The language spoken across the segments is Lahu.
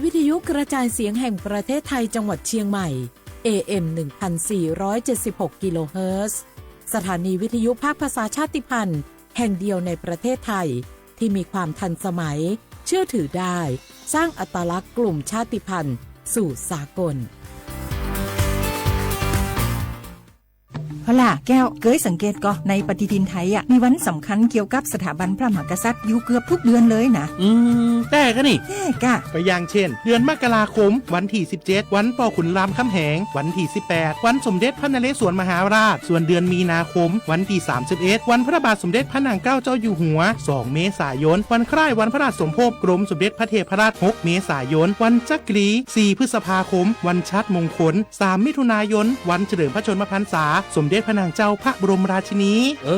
วิทยุกระจายเสียงแห่งประเทศไทย จังหวัดเชียงใหม่ เอเอ็ม หนึ่งพันสี่ร้อยเจ็ดสิบหก กิโลเฮิรตซ์ สถานีวิทยุภาคภาษาชาติพันธุ์แห่งเดียวในประเทศไทย ที่มีความทันสมัย เชื่อถือได้ สร้างอัตลักษณ์กลุ่มชาติพันธุ์สู่สากล เอาล่ะ แก้ว เก๋ยสังเกตก่อ ในปฏิทินไทยอะ มีวันสำคัญเกี่ยวกับสถาบันพระมหากษัตริย์อยู่เกือบทุกเดือนเลยนะ อืม แต่ก็นี่ แต่ก็ ตัวอย่างเช่น เดือนมกราคม วันที่ สิบเจ็ด วันปอขุนรามคำแหง วันที่ สิบแปด วันสมเด็จพระนเรศวรมหาราช ส่วนเดือนมีนาคม วันที่ สามสิบเอ็ด วันพระบาทสมเด็จพระนางเกล้าเจ้าอยู่หัว สอง เมษายน วันคล้ายวันพระราชสมภพกรมสมเด็จพระเทพรัตน์ หก เมษายน วันจักรี สี่ พฤษภาคม วันชาติมงคล สาม มิถุนายน วันเฉลิมพระชนมพรรษา สมเด็จพระนางเจ้าพระบรมราชินี เอ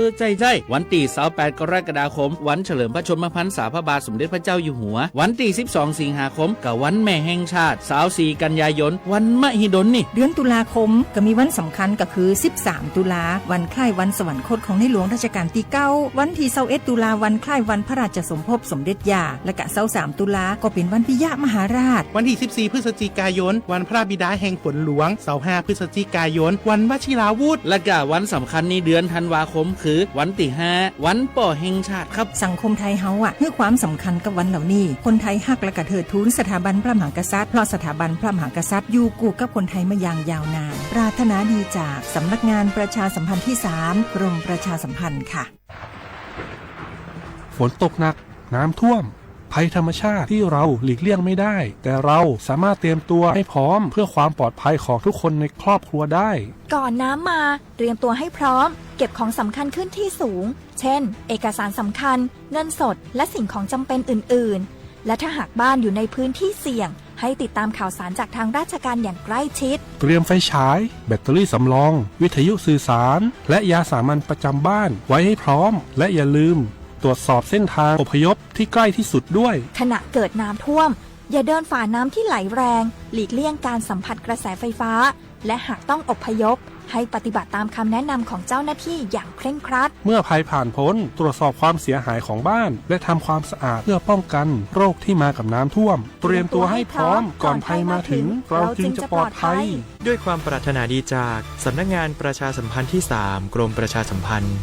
อ ใจ้ใจ้ วันตี้ สาวแปด กรกฎาคม วันเฉลิมพระชนมพรรษาพระบาทสมเด็จพระเจ้าอยู่หัว วันตี้ สิบสอง สิงหาคม กับวันแม่แห่งชาติ สาวสี่ กันยายน วันมหิดลนี่ เดือนตุลาคม ก็มีวันสำคัญก็คือ สิบสาม ตุลา วันคล้ายวันสวรรคตของในหลวงรัชกาลตี้เก้า วันตี้ ซาวเอ็ด ตุลา วันคล้ายวันพระราชสมภพสมเด็จย่า และกะ ซาวสาม ตุลา ก็เป็นวันปิยมหาราช วันตี้ สิบสี่ พฤศจิกายน วันพระบิดาแห่งฝนหลวง ซาวห้า พฤศจิกายน วันวชิราวุธ และกะวันสำคัญในเดือนธันวาคม คือวันตี้ ห้า วันป้อแห่งชาติครับ สังคมไทยเฮาอะ หื้อความสำคัญกับวันเหล่านี้ คนไทยฮักและกะเทิดทูนสถาบันพระมหากษัตริย์ เพราะสถาบันพระมหากษัตริย์อยู่คู่กับคนไทยมาอย่างยาวนาน ปรารถนาดีจากสำนักงานประชาสัมพันธ์ที่สาม กรมประชาสัมพันธ์ค่ะ ฝนตกหนัก น้ำท่วม ภัยธรรมชาติที่เราหลีกเลี่ยงไม่ได้ แต่เราสามารถเตรียมตัวให้พร้อมเพื่อความปลอดภัยของทุกคนในครอบครัวได้ ก่อนน้ำมา เตรียมตัวให้พร้อม เก็บของสำคัญขึ้นที่สูง เช่น เอกสารสำคัญ เงินสด และสิ่งของจำเป็นอื่นๆ และถ้าหากบ้านอยู่ในพื้นที่เสี่ยง ให้ติดตามข่าวสารจากทางราชการอย่างใกล้ชิด เตรียมไฟฉาย แบตเตอรี่สำรอง วิทยุสื่อสาร และยาสามัญประจำบ้านไว้ให้พร้อม และอย่าลืมตรวจสอบเส้นทางอพยพที่ใกล้ที่สุดด้วย ขณะเกิดน้ำท่วม อย่าเดินฝ่าน้ำที่ไหลแรง หลีกเลี่ยงการสัมผัสกระแสไฟฟ้า และหากต้องอพยพ ให้ปฏิบัติตามคำแนะนำของเจ้าหน้าที่อย่างเคร่งครัด เมื่อภัยผ่านพ้น ตรวจสอบความเสียหายของบ้าน และทำความสะอาดเพื่อป้องกันโรคที่มากับน้ำท่วม เตรียมตัวให้พร้อม ก่อนภัยมาถึง เราจึงจะปลอดภัย ด้วยความปรารถนาดีจากสำนักงานประชาสัมพันธ์ที่สาม กรมประชาสัมพันธ์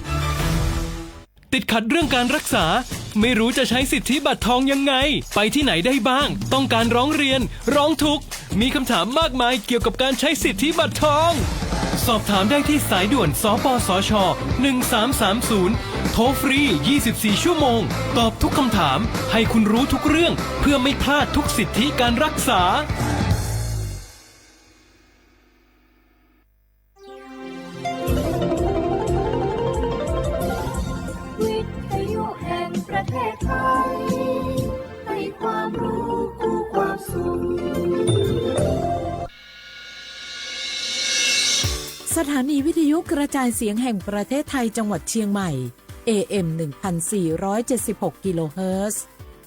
ติดขัดเรื่องการรักษา ไม่รู้จะใช้สิทธิบัตรทองยังไง ไปที่ไหนได้บ้าง ต้องการร้องเรียน ร้องทุกข์ มีคำถามมากมายเกี่ยวกับการใช้สิทธิบัตรทอง สอบถามได้ที่สายด่วน สปสช หนึ่งสามสามศูนย์ โทรฟรี ยี่สิบสี่ ชั่วโมง ตอบทุกคำถาม ให้คุณรู้ทุกเรื่อง เพื่อไม่พลาดทุกสิทธิการรักษา วิทยุแห่งประเทศไทย ให้ความรู้คู่ความสุข สถานีวิทยุกระจายเสียงแห่งประเทศไทย จังหวัดเชียงใหม่ เอเอ็ม หนึ่งพันสี่ร้อยเจ็ดสิบหก กิโลเฮิรตซ์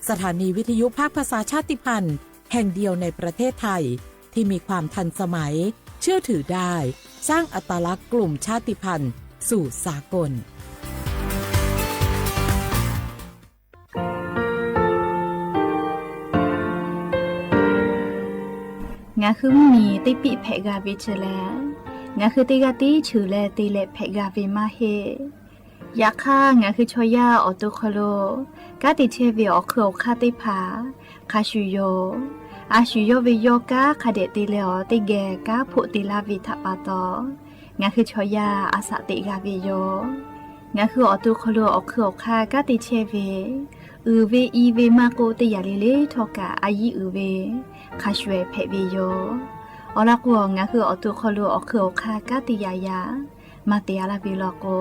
สถานีวิทยุภาคภาษาชาติพันธุ์แห่งเดียวในประเทศไทย ที่มีความทันสมัย เชื่อถือได้ สร้างอัตลักษณ์กลุ่มชาติพันธุ์สู่สากล Ngaˬ hui mvuhˇ miˬ teˇ piˆ hpehꞈ g'a ve chi lehˬ, ngaˬ hui teˇ g'aˇ tiˉ cheuˬ leh te leh hpehꞈ g'a ve maˇ heˆ. Yaꞈ hk'aˇ, ngaˬ hui chaw yaˇ awˬ to hk'aw lo kanˉ te chehˇ ve awˬ hk'eun awˬ hk'aˇ teˇ hpaˍ hk'a shuˍ yoˬ. A shu yawˇ ve yawˇ kanˉ hk'a dehꞈ te leh awˬ teˇ geh kanˉ hpoˆ te laˇ ve htaꞈ pa taw, ngaˬ hui chaw yaˇ a shaꞈ teꞈ g'a ve yoˬ. Ngaˬ hui awˬ to hk'aw lo awˬ hk'eun awˬ hk'aˇ kanˉ te chehˇ ve, uiˍ ve i ve maˇ k'oˆ, teˇ yanˇ le le htawˇ kaꞈ a yiˉ uiˍ ve hk'a shuˍ hpehꞈ ve yoˬ. Awˬ lawn k'o, ngaˬ hui awˬ to hk'aw lo awˬ hk'eun awˬ hk'aˇ kanˉ te yaꞈ yaꞈ maˇ te a laˇ ve law k'o,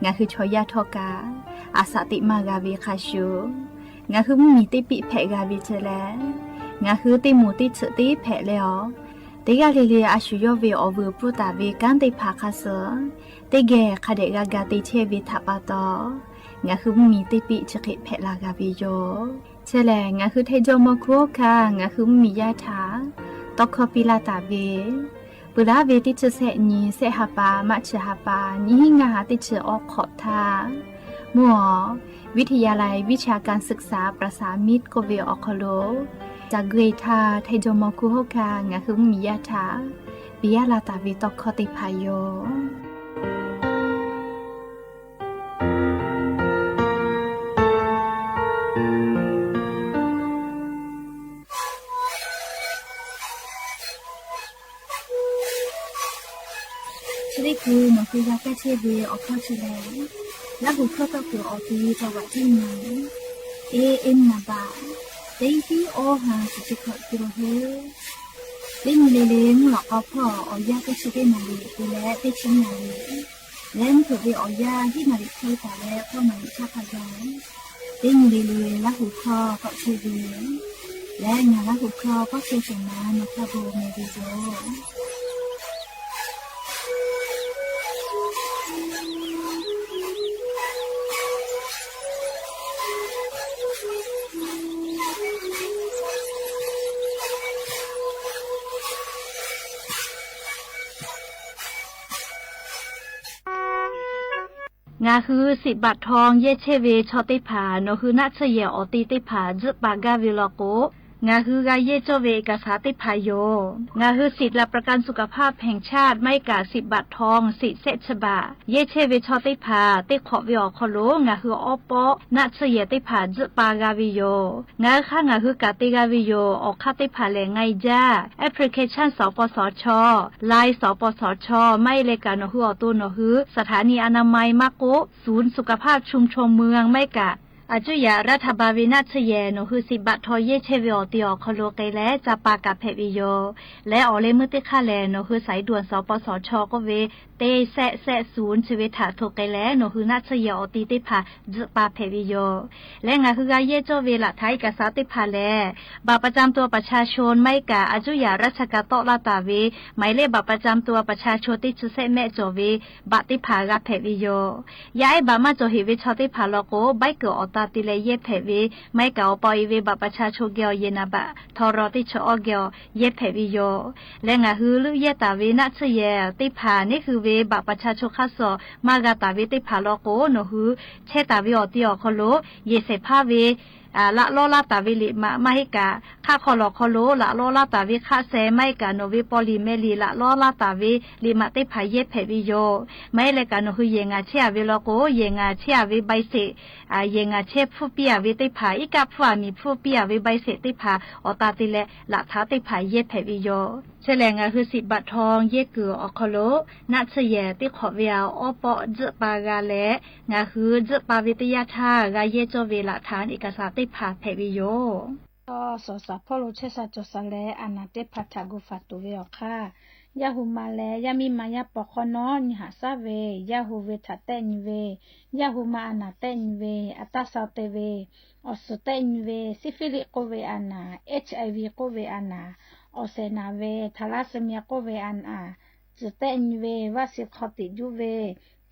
ngaˬ hui chaw yaˇ htawˇ kaꞈ a shaꞈ teꞈ maˇ g'a ve hk'a shuˍ, ngaˬ hui mvuhˇ miˬ teˇ piˆ hpehꞈ g'a ve chi lehˬ, ngaˬ hui teˇ moˍ teˇ tsuhꞈ teˇ hpehꞈ leh awˬ, teˇ g'aˇ le le a shu yawˇ ve awˬ vuiˬ pfuhˇ taˍ ve kanˉ teˇ hpaˍ hk'a suhˍ teˇ geh hk'a dehꞈ g'a ga te chehˇ ve htaꞈ pa taw, ngaˬ hui mvuhˇ miˬ teˇ piˆ chi hk'e hpehꞈ la g'a ve yoˬ. Chi lehˬ, ngaˬ hui hteˇ jawˇ mawˇ hkuˇ oˇ hkaˇ ngaˬ hui mvuhˇ miˬ yaˇ htaꞈ tawˇ hkawˇ piˇ laˇ taˍ ve, peuˬ laˇ ve teˇ chi sehˆ nyi sehˆ ha pa maˇ chi ha pa nyiˇ hinˉ ngaˇ ha teˇ chi awˬ hk'awꞈ htaˇ, mvuhˇ awˬ วิทยาลัยวิชาการศึกษาประสานมิตร k'oˆ ve awˬ hk'aw lo Caˬ gui htaˇ hteˇ jawˇ mawˇ kuˇ hoˉ kaꞈ ngaˬ hui mvuhˇmiˬ yaˇ htaꞈ piˇ yaˇ la taˍ ve tawˇ hkawˇ teˇ hpaˍ yoˬ. Chi teˇ hkui nawˬ hui g'a kaˇ chehˇ ve awˬ hkawˇ chi lehˬ, Laˇ huˍ hkawˇ tawˇ kuiˬ awˬ ti caˇ vaꞈ tiˉ nyi, e e naˍ baꞈ teˇ hiˉ awˇ ha shiˍ chi hkawꞈ te la heˆ. Teˇ nyi le le mvuhˇ lawꞈ k'aw hpawˇ awˬ yanˇ teˇ chi teˇ naˍ riˍ te leh teˇ chi naˍ riˍ leh mvuhˇ hpeuꞈ ve awˬ yanˇ hiˉ naˍ riˍ hk'e taˍ leh k'awˇ naˍ riˍ htaˇ hk'a gaˬ, teˇ nyi le le Laˇ huˍ hkawˇ tawˆ chehˇ ve yoˬ. Leh ngaˬ Laˇ huˍ hkawˇ k'awꞈ chehˇ shehˍ ma nawˬ htaꞈ bon meh ve yoˬ. Ngaˬ hui siꞈ baꞈ htaw yehˇ chehˇ ve chaw teˇ hpaˍ nawˬ hui naˆ tsuhˇ yehˬ awˬ te teˇ hpaˍ tzuhˆ pa gaˇ ve law k'o, ngaˬ hui g'a yehˇ cawˇ ve เอกสาร teˇ hpaˍ yoˬ. Ngaˬ hui สิทธิ์หลักประกันสุขภาพแห่งชาติ maˇ heˆ kaꞈ siꞈ baꞈ htaw siꞈ shehˆ chi baꞈ yehˇ chehˇ ve chaw teˇ hpaˍ teˇ hk'awꞈ ve awˬ hk'aw lo ngaˬ hui awˉ pawˆ naˆ tsuhˇ yehˬ teˇ hpaˍ tzuhˆ pa g'a ve yoˬ. Ngaˬ hui hk'aˇ ngaˬ hui kaꞈ te g'a ve yoˬ. Awˬ hk'aˇ teˇ hpaˍ lehˬ ไงจ้า application สปสช Line สปสช maˇ heˆ leh kaꞈ nawˬ hui awˬ to nawˬ hui สถานีอนามัย maˇ k'oˆ ศูนย์สุขภาพชุมชนเมือง maˇ heˆ kaꞈ อายุ รัฐบาล ve naˆ tsuhˇ yehˬ nawˬ hui siꞈ baꞈ htaw yehˇ chehˇ ve awˬ te awˬ hk'aw lo k'ai leh ca pa kaꞈ hpehꞈ ve yoˬ. Leh awˬ leh meuˇ teˇ hk'aˇ lehˬ nawˬ hui สายด่วน สปสช k'oˆ ve teˇ shehˆ shehˆ ศูนย์ chi ve htaꞈ hto k'ai leh nawˬ hui naˆ tsuhˇ yehˬ awˬ te teˇ hpaˍ tzuhˆ pa hpehꞈ ve yoˬ. Leh ngaˬ hui g'a yehˇ cawˇ ve หลักฐานเอกสาร teˇ hpaˍ lehˬ บัตรประจำตัวประชาชน maˇ heˆ kaꞈ อายุ ราชการ tawˆ laˇ taˍ ve หมายเลขบัตรประจำตัวประชาชน teˇ chi shehˆ mehˆ cawˬ ve baꞈ teˇ hpaˍ g'a hpehꞈ ve yoˬ. Yaˇ ehˉ baꞈ maˇ cawˬ heꞈ ve chaw teˇ hpaˍ law k'o, ใบเกิด awˬ ta te leh yehˇ hpehꞈ ve, maˇ heˆ kaꞈ awˬ pa awˬ e ve บัตรประชาชน geh awˬ yehˬ naˍ baꞈ htaw raw teˇ chi awˇ geh awˬ yehˇ hpehꞈ ve yoˬ. Leh ngaˬ hui leuˆ yehˇ taˍ ve naˆ tsuhˇ yehˬ teˇ hpaˍ neˉ hui ve บัตรประชาชน hk'aˇ suh maˇ g'a taˍ ve teˇ hpaˍ law k'o, nawˬ hui chehˇ taˍ ve awˬ te awˬ hk'aw lo yehˬ shehˍ hpaˇ ve laꞈ lawˉ laˇ taˍ ve liꞈ maꞈ maˇ heˆ kaꞈ, hk'aˆ hk'aw lawˬ hk'aw lo laꞈ lawˉ laˇ taˍ ve hk'aˆ sheh, maˇ heˆ kaꞈ nawˬ ve paw liꞈ meh liꞈ laꞈ lawˉ laˇ taˍ ve liꞈ maꞈ teˇ hpaˍ yehˇ hpehꞈ ve yoˬ. Maˇ heˆ leh kaꞈ nawˬ hui yehˬ ngaˬ chehˇ a ve law k'o, yehˬ ngaˬ chehˇ a ve ใบเสร็จ, yehˬ ngaˬ chehˇ hpfuhˇ piˇ a ve teˇ hpaˍ, iˉ kaˆ hpfuhˇ a miˬ hpfuhˇ piˇ a ve ใบเสร็จ teˇ hpaˍ awˬ ta te leh laꞈ htaꞈ teˇ hpaˍ yehˇ hpehꞈ ve yoˬ. Chi lehˬ ngaˬ hui siꞈ baꞈ htaw yehˇ kuiˬ awˬ hk'aw lo naˆ tsuhˇ yehˬ teˇ hk'awꞈ ve awˉ pawˆ tzuhˆ pa g'a leh, ngaˬ hui tzuhˆ pa ve teˇ yanˇ htaˇ g'a yehˇ cawˇ ve หลักฐานเอกสาร teˇ hpaˍ hpehꞈ ve yoˬ. Chaw sawˍ sha hpawˇ lo chehˇ sha cawˬ sha leh a naˍ teˇ hpaˍ htaꞈ gu faˍ tuˬ ve awˬ hk'aˇ, yaˇ hu ma leh yaˇ miˇ ma yaˇ paw hk'awˇ nawˉ nyi haꞈ shaˉ ve, yaˇ hu ve htaꞈ tehˆ nyi ve, yaˇ hu ma a naˍ tehˆ nyi ve, a taˇ sha te ve, awˬ suhˍ tehˆ nyi ve, ซิฟิลิส k'oˆ ve a naˍ, HIV k'oˆ ve a naˍ, awˬ shehˍ naˍ ve, ทาลัสซีเมีย k'oˆ ve a naˍ, tcuhˬ tehˆ nyi ve, vaˇ shiˍ hk'aw tiꞈ juˇ ve,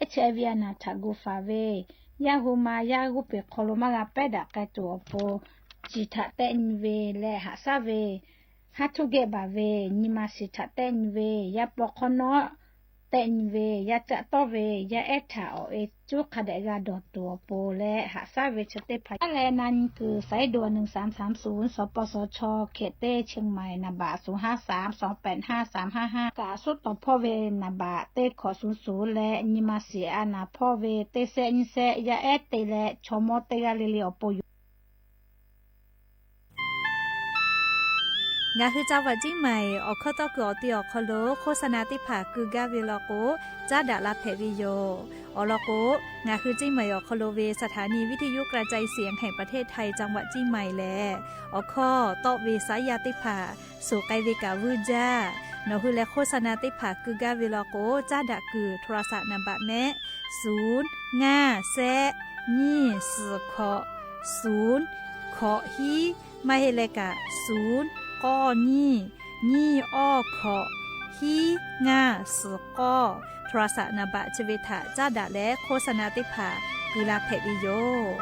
HIV a naˍ htaꞈ gu faˍ ve, yaˇ hu ma yaˇ g'uˇ peˬ hk'aw lo maˇ g'a pehˉ daꞈ k'ai tuˬ awˬ pon, ciˬ htaꞈ tehˆ nyi ve leh haꞈ shaˉ ve, haˉ htuˇ gehˆ baˬ ve, nyi ma shiˍ htaꞈ tehˆ nyi ve, yaˇ paw hk'awˇ nawˉ tehˆ nyi ve, yaˇ caˆ tawˆ ve, yaˇ ehˉ htaꞈ awˬ e cuˉ hk'a dehꞈ g'a dawˬ tuˬ awˬ pon leh haꞈ shaˉ ve chi teˇ hpaˍ. Aˉ leh na nyi kuiˬ สายด่วน หนึ่งสามสามศูนย์ สปสช เขตเต้ เชียงใหม่ naˍ baꞈ ศูนย์ห้าสาม สองแปดห้า สามห้าห้า kaꞈ suhˉ tawˍ hpawˇ ve naˍ baꞈ teˇ hkawꞈ ศูนย์ศูนย์ leh nyi ma shiˍ a naˍ hpawˇ ve teˇ shehˆ nyiˇ shehˆ yaˇ ehˉ te leh chaw mawˇ teˇ g'aˇ le le awˬ pon yoˬ. Ngaˬ hui จังหวัดเชียงใหม่ awˬ hkawˇ tawˇ kuiˬ awˬ te awˬ hk'aw lo โฆษณา teˇ hpaˍ keu gaˇ ve law k'o, caˉ daꞈ la hpehꞈ ve yoˬ. Awˬ lawn k'o, ngaˬ hui เชียงใหม่ awˬ hk'aw lo ve สถานีวิทยุกระจายเสียงแห่งประเทศไทย จังหวัดเชียงใหม่ lehˬ, awˬ hkawˇ tawˆ ve saˉ yaˇ teˇ hpaˍ suhˍ k'ai ve kaꞈ vuiˇ jaˇ. Nawˬ hui leh โฆษณา teˇ hpaˍ keu gaˇ ve law k'o, caˉ daꞈ kuiˬ โทรศัพท์ naˍ baꞈ mehˆ ศูนย์ ngaˇ shehˆ ยี่ suhˍ hkawꞈ ศูนย์ hkawꞈ hiˉ, maˇ heˆ leh kaꞈ ศูนย์ k'awˇ ยี่ nyiˇ awˇ hkawꞈ hiˉ ngaˇ suhˍ k'awˇ โทรศัพท์ naˍ baꞈ chi ve htaꞈ caˉ daꞈ leh โฆษณา teˇ hpaˍ keu la hpehꞈ ve yoˬ.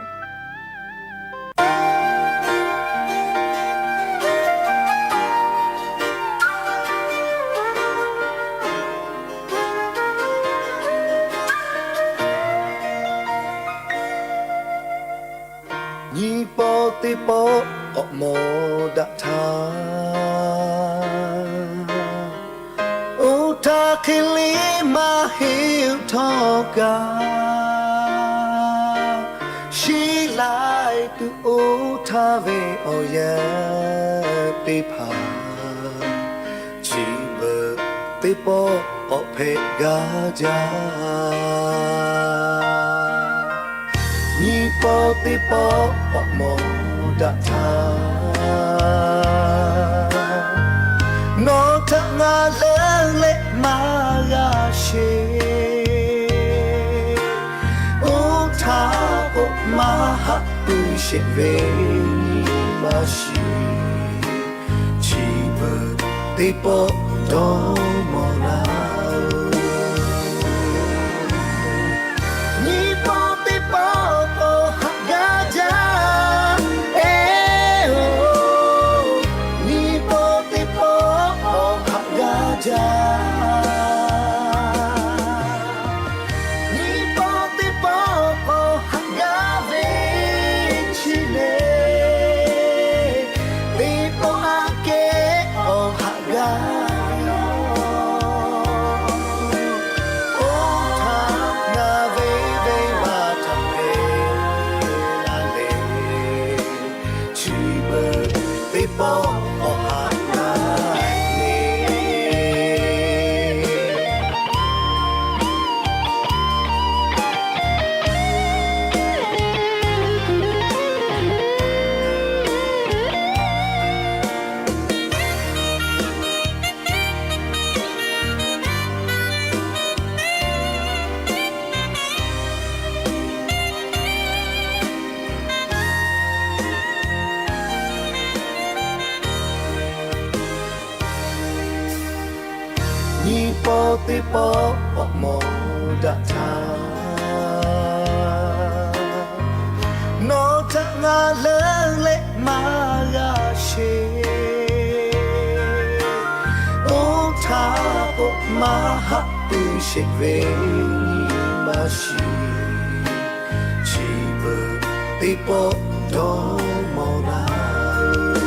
Nyi paw teˇ pawˆ k'awꞈ mawˬ daꞈ htaˇ Hk'e le maˇ heˆ htawˇ kaꞈ, sheˉ laiˉ tuˬ oˇ htaˇ ve awˬ yanˇ teˇ hpaˍ, chi beuꞈ teˇ pawˆ k'awꞈ hpehꞈ gaˇ jaˇ. Nyiˇ pawˆ teˇ pawˆ k'awꞈ mawˬ daꞈ htaˇ, nawˬ htaꞈ ngaˬ leuˉ leh maˇ g'a sheˍ. Oˇ htaˇ k'o, maˇ haꞈ pui shehˍ ve nyi ma shiˍ, chi beuꞈ teˇ pawˆ dawˇ mawˬ laˇ-oˬ. Nyiˇ pawˆ teˇ pawˆ k'awꞈ haꞈ gaˇ jaˇ, eˬ-oˬ. Nyiˇ pawˆ teˇ pawˆ k'awꞈ haꞈ gaˇ jaˇ. Nyiˇ pawˆ teˇ pawˆ k'awꞈ haꞈ gaˇ ve chi lehˬ, teˇ pawˆ aꞈ kehˉ k'awꞈ haꞈ gaˇ ve yoˬ. Oˇ htaˇ ngaˬ ve venˇ baˆ htaꞈ hpehꞈ la leh, chi beuꞈ teˇ pawˆ k'awꞈ haꞈ gaˇ ve Nyiˇ pawˆ teˇ pawˆ k'awꞈ mawˬ daꞈ htaˇ, nawˬ htaꞈ ngaˬ leuˉ leh maˇ g'a sheˍ. Oˇ htaˇ k'o, maˇ haꞈ pui shehˍ ve nyi ma shiˍ, chi beuꞈ teˇ pawˆ dawˇ mawˬ laˇ-oˬ.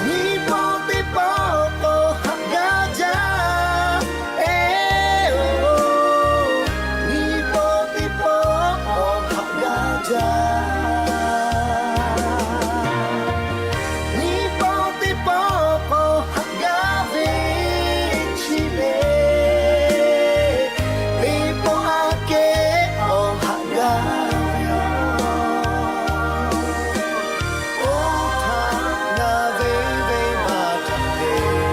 Nyiˇ pawˆ teˇ pawˆ k'awꞈ haꞈ gaˇ jaˇ, eˬ-oˬ. Nyiˇ pawˆ teˇ pawˆ k'awꞈ haꞈ gaˇ jaˇ. Nyiˇ pawˆ teˇ pawˆ k'awꞈ haꞈ gaˇ ve chi lehˬ, teˇ pawˆ aꞈ kehˉ k'awꞈ haꞈ gaˇ ve yoˬ. Oˇ htaˇ ngaˬ ve venˇ baˆ htaꞈ hpehꞈ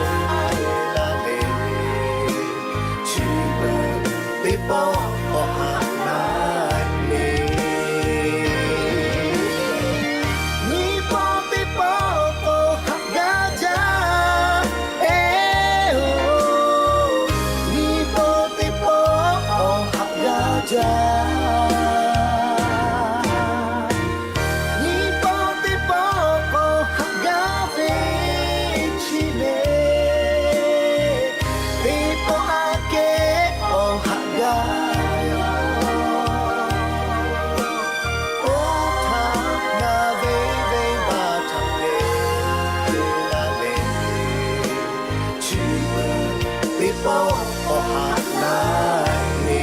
la leh, chi beuꞈ teˇ pawˆ k'awꞈ haꞈ gaˇ ve Nyiˇ pawˆ teˇ pawˆ k'awꞈ haꞈ gaˇ jaˇ, eˬ-oˬ. Nyiˇ pawˆ teˇ pawˆ k'awꞈ haꞈ gaˇ jaˇ. Nyiˇ pawˆ teˇ pawˆ k'awꞈ haꞈ gaˇ ve chi lehˬ, teˇ pawˆ aꞈ kehˉ k'awꞈ haꞈ gaˇ ve yoˬ. Oˇ htaˇ ngaˬ ve venˇ baˆ htaꞈ hpehꞈ la leh, chi beuꞈ teˇ pawˆ k'awꞈ haꞈ gaˇ ve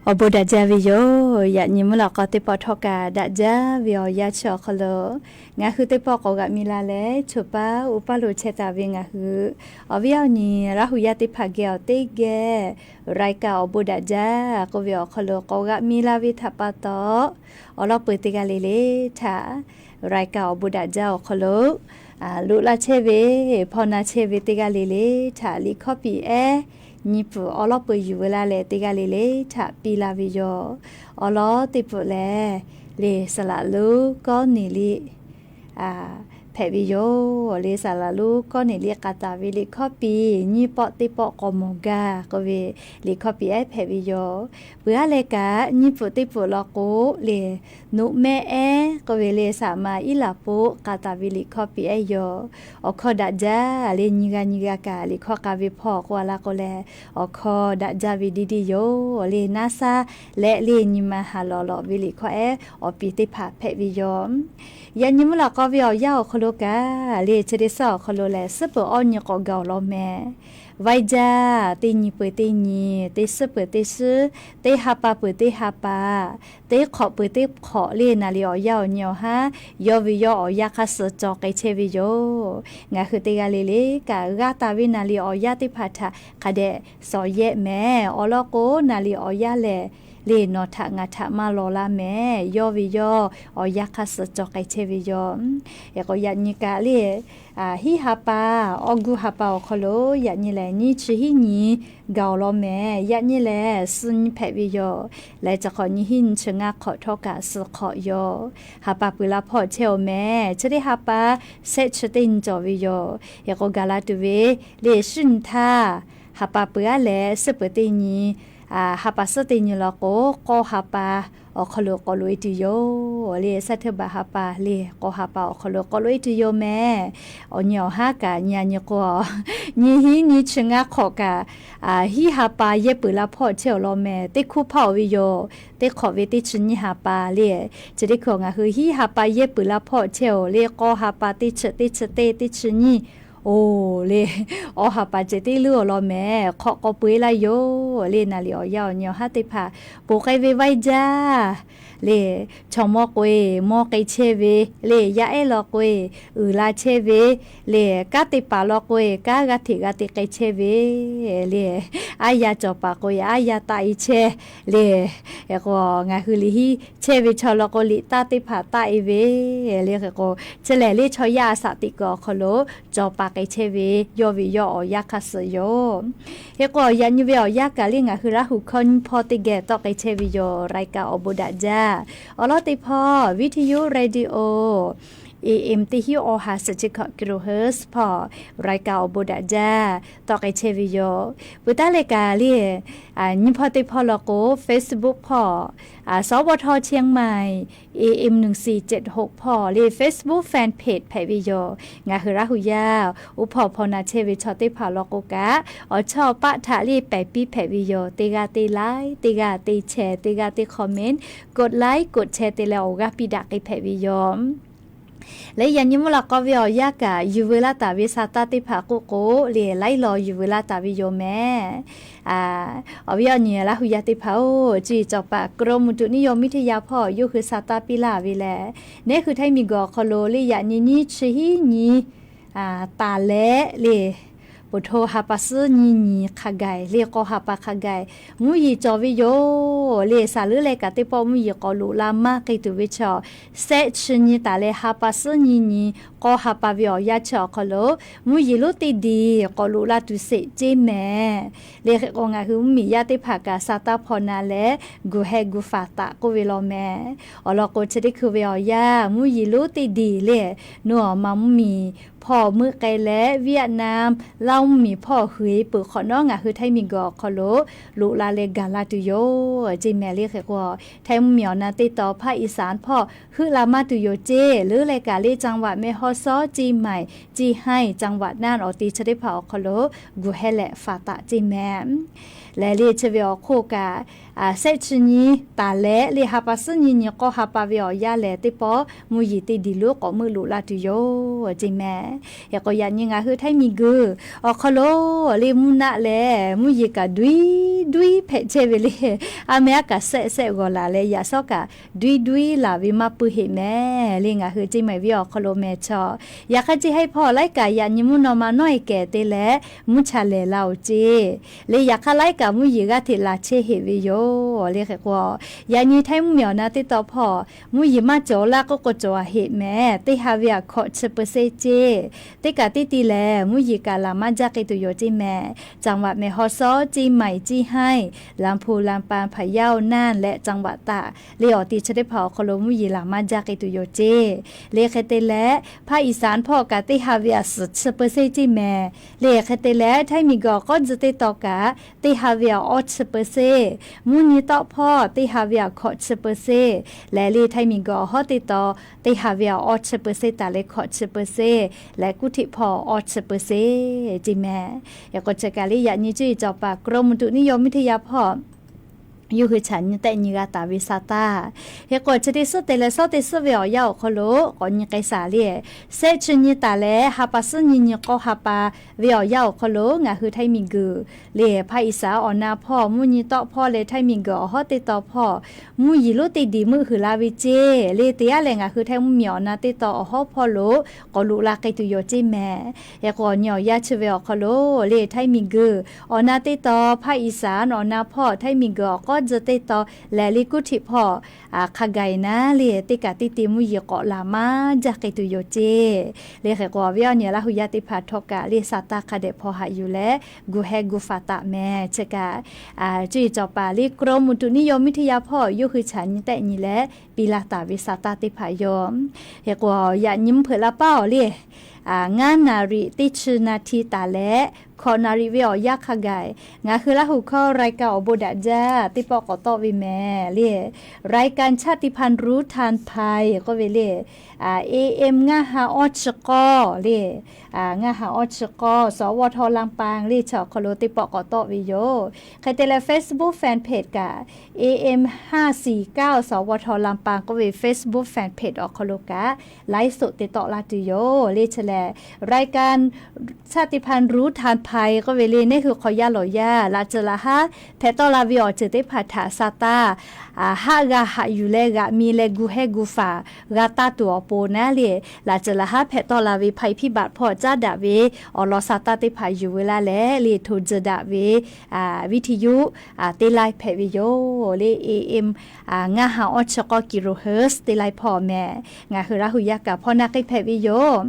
Awˬ bon daꞈ jaˇ ve yoˬ. Yaꞈ nyi mvuhˇ lawꞈ k'aw teˇ pawˆ htawˇ kaꞈ daꞈ jaˇ ve awˬ yanˇ chi awˬ hk'aw lo, ngaˬ hui teˇ pawˆ k'awꞈ g'aꞈ mi la leh, choˬ paˉ uˉ paˉ lo chehˇ taˍ ve ngaˬ hui awˬ viˉ awˬ nyi Laˇ hu yaˇ teˇ hpaˍ geh awˬ teˇ geh รายการ Awˬ bon daꞈ jaˇ k'oˆ ve awˬ hk'aw lo k'awꞈ g'aꞈ mi la ve htaꞈ pa taw, awˬ lawn peuˬ teˇ g'aˇ le le htaꞈ รายการ Awˬ bon daꞈ jaˇ awˬ hk'aw lo loꞈ la chehˇ ve, hpaw na chehˇ ve teˇ g'aˇ le le htaꞈ liꞈ hkawˇ piˇ ehˉ nyi pfuhˍ awˬ lawn peuˬ yuˬ veu laˇ leh, teˇ g'aˇ le le htaꞈ piˇ la ve yoˬ. Awˬ lawn teˇ pfuhˍ lehˬ, le saˍ laꞈ lonˉ Kawˇneˍliˆ hpehꞈ ve yoˬ. Le saˍ laꞈ lonˉ Kawˇneˍliˆ k'a taˍ ve liꞈ hkawˇ piˇ nyiˇ pawˆ teˇ pawˆ k'awꞈ mawˬ gaˇ k'oˆ ve liꞈ hkawˇ piˇ ehˉ hpehꞈ ve yoˬ. Peuˬ aˉ leh kaꞈ, nyiˇ pfuhˍ teˇ pfuhˍ law k'o, le noꞈ mehˆ ehˉ k'oˆ ve le saˍ ma iˉ laˬ poˆ k'a taˍ ve liꞈ hkawˇ piˇ ehˉ yoˬ. Awˬ hkawˇ daꞈ jaˇ le, nyi g'a nyi g'a kaꞈ liꞈ hkawˇ k'a ve hpawˇ k'oˆ a laˇ k'o lehˬ, awˬ hkawˇ daꞈ jaˇ ve deˇ deˇ yoˬ. Le naˉ saˉ leh le nyi ma haˍ lawˬ lawꞈ ve liꞈ hkawˇ ehˉ awˬ piˍ teˇ hpaˍ hpehꞈ ve yoˬ. Yaꞈ nyi mvuhˇ lawꞈ k'aw ve awˬ yanˇ awˬ hk'aw lo kaꞈ, le chi teˇ suhˉ awˬ hk'aw lo lehˬ, suhˉ peuˬ awˇ nyi k'awꞈ gaˬ awˬ lawn mehˍ. Vaiˇ jaˇ, teˇ nyi peuˬ teˇ nyi, teˇ suhˉ peuˬ teˇ suhˉ, teˇ ha pa peuˬ teˇ ha pa, teˇ hk'awꞈ peuˬ teˇ hk'awꞈ le naˍ liꞈ awˬ yanˇ awˬ nyi awˬ haˉ yawˇ ve yawˇ awˬ yanˇ hk'aˇ suh cawˬ k'ai chehˇ ve yoˬ. Ngaˬ hui teˇ g'aˇ le le kaꞈ g'a taˍ ve naˍ liꞈ awˬ yanˇ teˇ hpaˍ htaꞈ hk'a dehꞈ sawˍ yehˆ mehˍ. Awˬ lawn k'o, naˍ liꞈ awˬ yanˇ lehˬ, le nawˬ htaꞈ ngaˬ htaꞈ maˇ law laˇ mehˍ. Yawˇ ve yawˇ awˬ yanˇ hk'aˇ suh cawˬ k'ai chehˇ ve yoˬ. Yaꞈ k'o yaꞈ nyi kaꞈ le hiˉ ha pa, awˇ guˇ ha pa awˬ hk'aw lo yaꞈ nyi lehˬ nyiˇ chi hiˉ nyi gaˬ awˬ lawn mehˍ. Yaꞈ nyi lehˬ suh nyi hpehꞈ ve yoˬ. Leh chi hk'awꞈ nyi hiˉ nyi chi ngaˇ hk'awꞈ htawˇ kaꞈ suh hk'awꞈ yoˬ. Ha pa peuˬ la hpawˇ chehˇ awˬ mehˍ. Chi teˇ ha pa shehˆ chi teˇ nyi cawˬ ve yoˬ. Yaꞈ k'o gaˬ la tuˬ ve le shiˉ nyi htaˇ, ha pa peuˬ aˉ leh suhˉ peuˬ teˇ nyi, ha pa suhˉ teˇ nyi law k'o, k'awˇ ha pa awˬ hk'aw lo k'awꞈ loꞈ e tuˬ yoˬ. Le saˉ hteˇ baˬ ha pa le k'awˇ ha pa awˬ hk'aw lo k'awꞈ loꞈ e tuˬ yoˬ mehˍ. Awˬ nyi awˬ haˉ kaꞈ nyi a nyi k'o, nyi hiˉ nyi chi ngaˇ hk'awꞈ kaꞈ hiˉ ha pa yehˇ peuˬ la hpawˇ chehˇ awˬ lawn mehˍ. Teˇ hkuˇ hpaˆ awˬ ve yoˬ. Teˇ hk'awꞈ ve teˇ chi nyiˇ ha pa le. Chi teˇ hkui ngaˬ hui hiˉ ha pa yehˇ peuˬ la hpawˇ chehˇ awˬ le k'awˇ ha pa teˇ chi teˇ chi teˇ teˇ chi nyiˇ oˬ le, awˇ ha pa ceh teˇ leuˉ awˬ lawn mehˍ. Hk'awꞈ k'awꞈ peu eˬ laˇ yoˬ. Le naˍ liꞈ awˬ yanˇ awˬ nyi awˬ haˉ teˇ hpaˍ ponˬ k'ai ve vaiˇ jaˇ le, chaw mawˇ k'o e mawˇ k'ai chehˇ ve le, yaˇ ehˉ law k'o e uiˍ la chehˇ ve le, kanˉ te paˍ law k'o e kanˉ g'a hteꞈ g'a te k'ai chehˇ ve le, aˉ yaˇ cawˬ paˍ k'o e aˉ yaˇ taˆ e chehˇ le, k'o ngaˬ hui liꞈ hiˉ chehˇ ve chaw law k'o liꞈ taˇ teˇ hpaˍ taˆ e ve le. Hk'e k'o chi lehˬ le chaw yaˇ a shaꞈ teꞈ kuiˬ awˬ hk'aw lo cawˬ paˍ k'ai chehˇ ve yawˇ ve yawˇ awˬ yanˇ hk'aˇ suh yoˬ. Hk'e k'o yaꞈ nyi ve awˬ yanˇ kaꞈ le ngaˬ hui Laˇ hu hkawˇ nyiˇ hpawˇ teˇ geh tawˆ k'ai chehˇ ve yoˬ. รายการ Awˬ bon daꞈ jaˇ. Awˬ lawn teˇ hpawˇ วิทยุ radio AM teˇ hiˉ awˬ ha suhˍ chi hkawꞈ กิโลเฮิรตซ์ hpawˇ รายการ Awˬ bon daꞈ jaˇ tawˆ k'ai chehˇ ve yoˬ. Peuˬ taˉ leh kaꞈ le nyiˇ hpawˇ teˇ hpawˇ law k'o Facebook hpawˇ สวท เชียงใหม่ AM หนึ่งสี่เจ็ดหก hpawˇ le Facebook fan page hpehꞈ ve yoˬ. Ngaˬ hui Laˇ hu yaˇ uˉ hpawˇ hpaw na chehˇ ve chaw teˇ hpaˍ law k'o kaꞈ awˬ chawˇ paˆ htaꞈ le pehˬ piˇ hpehꞈ ve yoˬ. Teˇ g'aˇ teˇ like, teˇ g'aˇ teˇ share, teˇ g'aˇ teˇ comment, กดไลค์ กดแชร์ te leh awˬ g'aˇ piˇ daꞈ k'ai hpehꞈ ve yoˬ. Leh yaꞈ nyi mvuhˇ lawꞈ k'aw ve awˬ yanˇ kaꞈ yuˬ veu laˇ taˍ ve sa taˇ teˇ hpaˍ k'oˆ k'o le laiˉ law yuˬ veu laˇ taˍ ve yoˬ mehˍ. Awˬ viˉ awˬ nyi Laˇ hu yaˇ teˇ hpaˍ-oˬ, chi cawˬ paˍ กรมอุตุนิยมวิทยา hpawˇ yawˇ hui sa taˇ piˇ laˇ ve lehˬ, neˉ hui htaiˇ miˬ guiˬ awˬ hk'aw lo le yaꞈ nyi nyiˇ chi hiˉ nyi taˍ leh le ပုထိုး ha pa suhˉ nyi nyi hk'a gaˬ le k'awˇ ha pa hk'a gaˬ mvuhˇ yeˬ cawˬ ve yoˬ. Le saˍ leuˉ leh kaꞈ teˇ pawˆ mvuhˇ yeˬ k'awꞈ loꞈ la maˇ k'ai tuˬ ve chaw, shehˆ chi nyi taˍ leh ha pa suhˉ nyi nyi k'awˇ ha pa ve awˬ yanˇ chi awˬ hk'aw lo mvuhˇ yeˬ lonˉ teˇ diˬ k'awꞈ loꞈ la tuˬ sheˍ ceˇ mehˍ. Le hk'e k'o ngaˬ hui mvuhˇmiˬ yaˇ teˇ hpaˍ kaꞈ sa taˇ hpaw na leh guˬ heh guˬ faˍ taˍ k'oˆ ve law mehˍ. Awˬ lawn k'o chi teˇ hkui ve awˬ yanˇ mvuhˇ yeˬ lonˉ teˇ diˬ le, nawˬ awˬ ma mvuhˇmiˬ hpawˇ meuˆ k'ai leh เวียดนาม Laˇ mvuhˇmiˬ hpawˇ hui peuˬ hk'awꞈ nawˉ ngaˬ hui htaiˇ miˬ guiˬ awˬ hk'aw lo loꞈ la leh gaˬ la tuˬ yoˬ ceˇ mehˍ. Le hk'e k'o htaiˇ mvuhˇmiˬ awˬ na teˇ taw ภาคอีสาน hpawˇ heuˆ la maˇ tuˬ yoˬ ceˇ. Leuˉ leh kaꞈ le จังหวัดแม่ฮ่องสอน เชียงใหม่ เชียงราย จังหวัดน่าน awˬ te chi teˇ hpaˍ awˬ hk'aw lo guˬ heh leh faˍ taˍ ceˇ mehˍ. Lehˬ le chi ve awˬ hk'oˆ kaꞈ shehˆ chi nyi taˍ leh le ha pa suhˉ nyi nyi k'awˇ ha pa ve awˬ yanˇ lehˬ teˇ pawˆ mvuhˇ yeˬ teˇ diˬ lonˉ k'awꞈ meuˆ loꞈ la tuˬ yoˬ ceˇ mehˍ. Hk'e k'o yaꞈ nyi ngaˬ hui htaiˇ miˬ guiˬ awˬ hk'aw lo le mvuhˇ naˆ leh mvuhˇ yeˬ kaꞈ duiˉ duiˉ duiˉ hpehꞈ chehˇ ve le. A meh aˉ kaꞈ sehˆ sehˆ g'awˬ laˬ leh yaꞈ shawˉ kaꞈ duiˉ duiˉ laˬ ve maˇ pui heꞈ mehˍ le. Ngaˬ hui ceˇ maˬ ve awˬ hk'aw lo mehˍ chaw, yaꞈ hk'aˇ ceˇ haiˉ hpawˇ laiˉ kaꞈ yaꞈ nyi mvuhˇ naw ma nawˉ e kehˬ te leh mvuhˇ cha lehˬ la-oˬ ceˇ le. Yaꞈ hk'aˇ laiˉ kaꞈ mvuhˇ yeˬ g'aˇ hteꞈ laˬ chehˇ heˆ ve yoˬ le. Hk'e k'o, yaꞈ nyi Htaiˇ mvuhˇmiˬ awˬ na teˇ taw hpawˇ mvuhˇ yeˬ maˇ cawˬ laˇ k'oˆ k'o cawˬ a heˆ mehˍ. Teˇ ha ve aꞈ hkawꞈ chi เปอร์เซ็นต์ ceˇ. Teˇ kaꞈ teˇ ti lehˬ mvuhˇ yeˬ kaꞈ laˬ maˇ jaˇ k'ai tuˬ yoˬ ceˇ mehˍ. จังหวัดแม่ฮ่องสอน ceˇ maˬ ceˇ haiˉ ลำพูน ลำปาง พะเยา น่าน และจังหวัดตาก le awˬ ti chi teˇ hpaˍ awˬ hk'aw lo mvuhˇ yeˬ laˬ maˇ jaˇ k'ai tuˬ yoˬ ceˇ. Le hk'e te leh ภาคอีสาน hpawˇ kaꞈ teˇ ha ve aꞈ suhˍ chi เปอร์เซ็นต์ ceˇ mehˍ. Le hk'e te leh Htaiˇ miˬguiˬ awˬ k'awˉ tcuh teˇ taw kaꞈ teˇ ha ve aꞈ awˇ chi เปอร์เซ็นต์, mvuhˇ nyi tawˆ hpawˇ teˇ ha ve aꞈ hkawꞈ chi เปอร์เซ็นต์ leh le Htaiˇ miˬguiˬ awˬ hawˉ teˇ taw teˇ ha ve aꞈ awˇ chi เปอร์เซ็นต์ taˍ leh hkawꞈ chi เปอร์เซ็นต์ leh kuˇ htiꞈ hpawˇ awˇ chi เปอร์เซ็นต์ ceˇ mehˍ. Yaꞈ k'o chi kaꞈ le yaꞈ nyi cuˇ yiˍ cawˬ paˍ กรมอุตุนิยมวิทยา hpawˇ yawˇ hui chaꞈ nyi tehˆ nyi g'a taˍ ve sa taˇ. Hk'e k'o chi teˇ suhˉ te leh shawˉ teˇ suhˉ ve awˬ yanˇ awˬ hk'aw lo k'awꞈ nyi k'ai shaˍ le. Shehˆ chi nyi taˍ leh ha pa suhˉ nyi nyi k'awˇ ha pa ve awˬ yanˇ awˬ hk'aw lo ngaˬ hui Htaiˇ miˬguiˬ le ภาคอีสาน awˬ na hpawˇ mvuhˇ nyi tawˆ hpawˇ leh Htaiˇ miˬguiˬ awˬ hawˉ teˇ taw hpawˇ mvuhˇ yeˬ lonˉ teˇ diˬ meuˆ huiˍ la ve ceˇ. Le te yaˇ lehˬ ngaˬ hui Htaiˇ mvuhˇmiˬ awˬ na teˇ taw awˬ hawˉ hpawˇ lo k'awꞈ loꞈ la k'ai tuˬ yoˬ ceˇ mehˍ. Hk'e k'o awˬ nyi awˬ yanˇ chi ve awˬ hk'aw lo le Htaiˇ miˬguiˬ awˬ na teˇ taw ภาคอีสาน awˬ na hpawˇ Htaiˇ miˬguiˬ awˬ k'awˉ tcuh teˇ taw leh le kuˇ htiꞈ hpawˇ hk'a gaˬ e naˉ le teˇ kaꞈ teˇ te mvuhˇ yeˬ k'awꞈ laˬ maˇ jaˇ k'ai tuˬ yoˬ ceˇ. Le hk'e k'o awˬ viˉ awˬ nyi Laˇ hu yaˇ teˇ hpaˍ htawˇ kaꞈ le sa taˇ hk'a dehꞈ hpaw haꞈ yuˬ leh gu heh gu faˍ taˍ mehˍ. Chi kaꞈ cuˇ yiˍ cawˬ paˍ le กรมอุตุนิยมวิทยา hpawˇ yawˇ hui chaꞈ nyi tehˆ nyi leh piˇ laˇ taˍ ve sa taˇ teˇ hpaˍ yoˬ. Hk'e k'o yaꞈ nyi mvuhˇ hpeuꞈ la paˉ awˬ le ngaˇ naˍ riˍ teˇ chi naˍ htiˍ taˍ leh hkawꞈ naˍ riˍ ve awˬ yanˇ hk'a gaˬ ngaˬ hui Laˇ hu hkawˇ รายการ awˬ bon daꞈ jaˇ teˇ pawˆ k'awꞈ tawˆ ve mehˍ le. รายการชาติพันธุ์รู้ทันภัย k'oˆ ve le, AM ngaˇ ha awˇ chi k'awˇ le, ngaˇ ha awˇ chi k'awˇ สวท ลำปาง le chi awˬ hk'aw lo teˇ pawˆ k'awꞈ tawˆ ve yoˬ. Hk'e te leh Facebook fanpage kaꞈ AM ห้าสี่เก้า สวท ลำปาง k'oˆ ve Facebook fanpage awˬ hk'aw lo kaꞈ ไลฟ์สด te tawˆ la tuˬ yoˬ le. Chi lehˬ รายการชาติพันธุ์รู้ทันภัย k'oˆ ve le neˇ hui hk'aw yaˇ lawˬ yaˇ laꞈ ceuˬ laꞈ haˉ hpehꞈ tawˆ la ve awˬ ceuˬ teˇ hpaˍ htaꞈ sa taˇ haˆ g'a haꞈ yuˬ leh g'aꞈ mi leh gu heh gu faˍ g'a taˇ tuˬ awˬ pon naˉ le, laꞈ ceuˬ laꞈ haˉ hpehꞈ tawˆ la ve ภัยพิบัติ hpawˇ caˉ daꞈ ve awˬ lawn sa taˇ teˇ hpaˍ yuˬ ve laˇ leh le hto tzuhˬ daꞈ ve วิทยุ teˇ laiˉ hpehꞈ ve yoˬ le. AM ngaˇ ha awˇ chi k'awˇ กิโลเฮิรตซ์ teˇ laiˉ hpawˇ mehˍ. Ngaˬ hui Laˇ hu yaˇ kaꞈ hpawˇ na k'ai hpehꞈ ve yoˬ.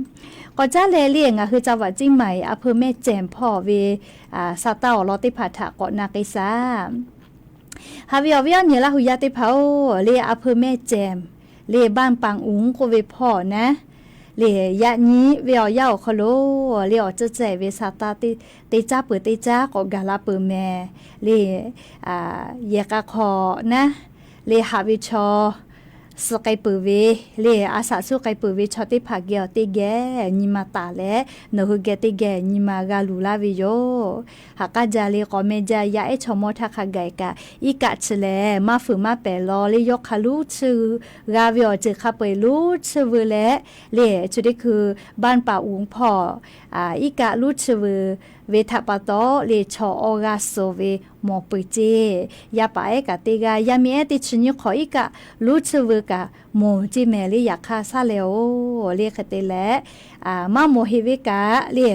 K'awꞈ caˉ leh le ngaˬ hui จังหวัดเชียงใหม่ อำเภอแม่แจ่ม hpawˇ ve sa taˇ awˬ lawn teˇ hpaˍ htaꞈ k'awꞈ na k'ai shaˍ. Haꞈ ve awˬ viˉ awˬ nyi Laˇ hu yaˇ teˇ hpaˍ-oˬ, le อำเภอแม่แจ่ม le บ้านปางอุ๋ง k'oˆ ve hpawˇ naˉ, le yaꞈ nyi ve awˬ yanˇ awˬ hk'aw lo le awˬ ceuˬ ceh ve sa taˇ teˇ caˉ peuˬ teˇ caˉ k'awꞈ gaˬ la peuˬ mehˍ. Le yehˬ k'a hk'awꞈ naˉ, le haꞈ ve chaw suh k'ai peuˬ ve, le a shaꞈ suh k'ai peuˬ ve chaw teˇ hpaˍ geh awˬ teˇ geh nyi ma taˍ leh, nawˬ hui geh teˇ geh nyi ma g'a luˬ laˇ ve yoˬ. Haꞈ k'aˇ jaˇ le k'awꞈ meh jaˇ, yaˇ ehˉ chaw mawˇ htaˇ hk'a gaˬ kaꞈ iˉ kaˆ chi lehˬ maˇ fuiˍ maˇ pehˍ law le, yawˇ hk'a luˉ chiˇ g'a ve awˬ ceuˬ hk'a peu-eˬ luˉ chiˇ veu leh, le chi teˇ hkui บ้านปางอุ๋ง hpawˇ iˉ kaˆ luˉ chiˇ veu ve htaꞈ pa taw le chaw awˇ g'aˇ suh ve mawˬ peuˬ ceˇ. Yaˇ paˍ ehˉ kaꞈ teˇ g'aˇ, yaˇ miˇ ehˉ teˇ chi nyiˇ hk'awꞈ iˉ kaˆ luˉ chiˇ veu kaꞈ mawˬ ceˇ mehˍ le. Yaꞈ hk'aˇ shaˉ leh-oˬ le hk'e te leh, maˇ mawˬ heˆ ve kaꞈ le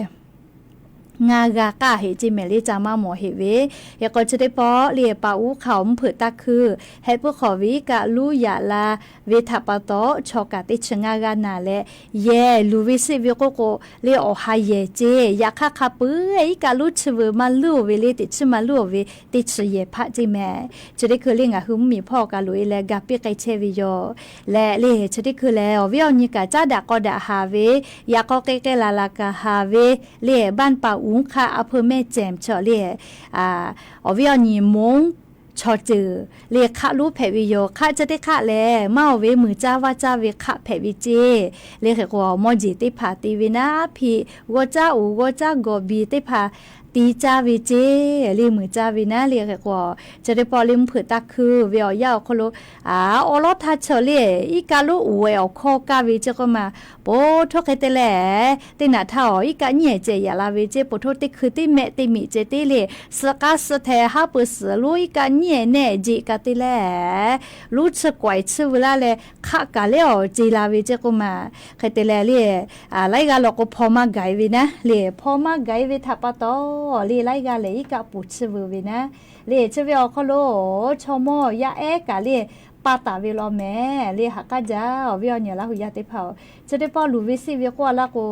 ngaˇ g'aˇ k'aˇ heˆ ceˇ mehˍ le, ca maˇ mawˬ heˆ ve. Hk'e k'o chi teˇ pawˆ le paˍ uˉ hk'a awˬ mvuhˇ hpeuꞈ taˇ hkuiˇ heh puiˉ hk'awꞈ ve iˉ kaˆ luˉ yaꞈ la ve htaꞈ pa taw chaw kaꞈ teˇ chi ngaˇ g'aˇ naˍ leh, yehˬ luˬ ve sheˆ ve k'oˆ k'o le awˬ ha yehˬ ceˇ. Yaꞈ hk'aˇ hk'a peu-eˬ iˉ kaˆ luˉ chiˇ veu maˇ luˉ-oˬ ve le, teꞈ chiˇ maˇ luˉ-oˬ ve teˇ chi yehˬ hpaˆ ceˇ mehˍ. Chi teˇ hkui le ngaˬ hui mvuhˇmiˬ hpawˇ kaꞈ loꞈ-e leh ga piˇ k'ai chehˇ ve yoˬ. Leh le chi teˇ hkui lehˬ awˬ viˉ awˬ nyi kaꞈ caˉ daꞈ k'aw daꞈ haˍ ve, yaꞈ k'aw k'ai k'ai laˬ laˬ kaꞈ haˍ ve le บ้านปางอุ๋ง hk'a อำเภอแม่แจ่ม chaw le awˬ viˉ awˬ nyi moˉ chaw ceuˬ le hk'aˆ lonˉ hpehꞈ ve yoˬ. Hk'aˆ chi teˇ hk'aˆ lehˬ maˇ oˬ ve muiˬ caˇ vaˇ caˇ ve hk'aˆ hpehꞈ ve ceˇ. Le hk'e k'o mawˇ jeˬ teˇ hpaˍ te ve naˉ hpiˇ g'awˇ caˉ uˍ g'awˇ caˉ gawˬ biˬ teˇ hpaˍ ti caˇ ve ceˇ le, muiˬ caˇ ve naˉ le. Hk'e k'o, chi teˇ pawˆ le mvuhˇ hpeuꞈ taˇ hkui ve awˬ yanˇ awˬ hk'aw lo, a, awˉ lawˉ htaˇ chaw le, iˉ kaˆ lonˉ uiˍ ve awˬ hkawˇ kaˇ ve ceˇ k'oˆ ma, po htoˇ hk'e te leh, teˇ naꞈ htaˇ awˬ iˉ kaˆ nyiˉ ehˍ ceh yaꞈ la ve ceˇ, po htoˇ teˇ hkui teˇ mehˆ teˇ miꞈ ceh teˇ le, suhˆ k'aˉ suhˆ hteh haˉ pui suhˍ lonˉ iˉ kaˆ nyiˉ ehˍ nehˆ jeꞈ kaꞈ te leh, lonˉ chi kawehˬ chiˇ veu laˇ leh hk'aˆ kaꞈ lehˉ awˬ ce la ve ceˇ k'oˆ ma. Hk'e te leh le, laiˉ g'aˇ law k'o hpaw maˇ gaˬ-e ve naˉ le, hpaw maˇ gaˬ-e ve htaꞈ pa taw le, laiˉ g'aˇ lehˬ iˉ kaˆ ponˬ chiˇ veu ve naˉ le. Chi ve awˬ hk'aw lo chaw mawˇ yaˇ ehˉ kaꞈ le pa taˍ ve law mehˍ le. Haꞈ k'aˉ jaˇ, awˬ viˉ awˬ nyi Laˇ huˍ yaˇ teˇ hpaˍ-oˬ, chi teˇ pawˆ luˬ ve seˆ ve k'oˆ a laˇ k'o,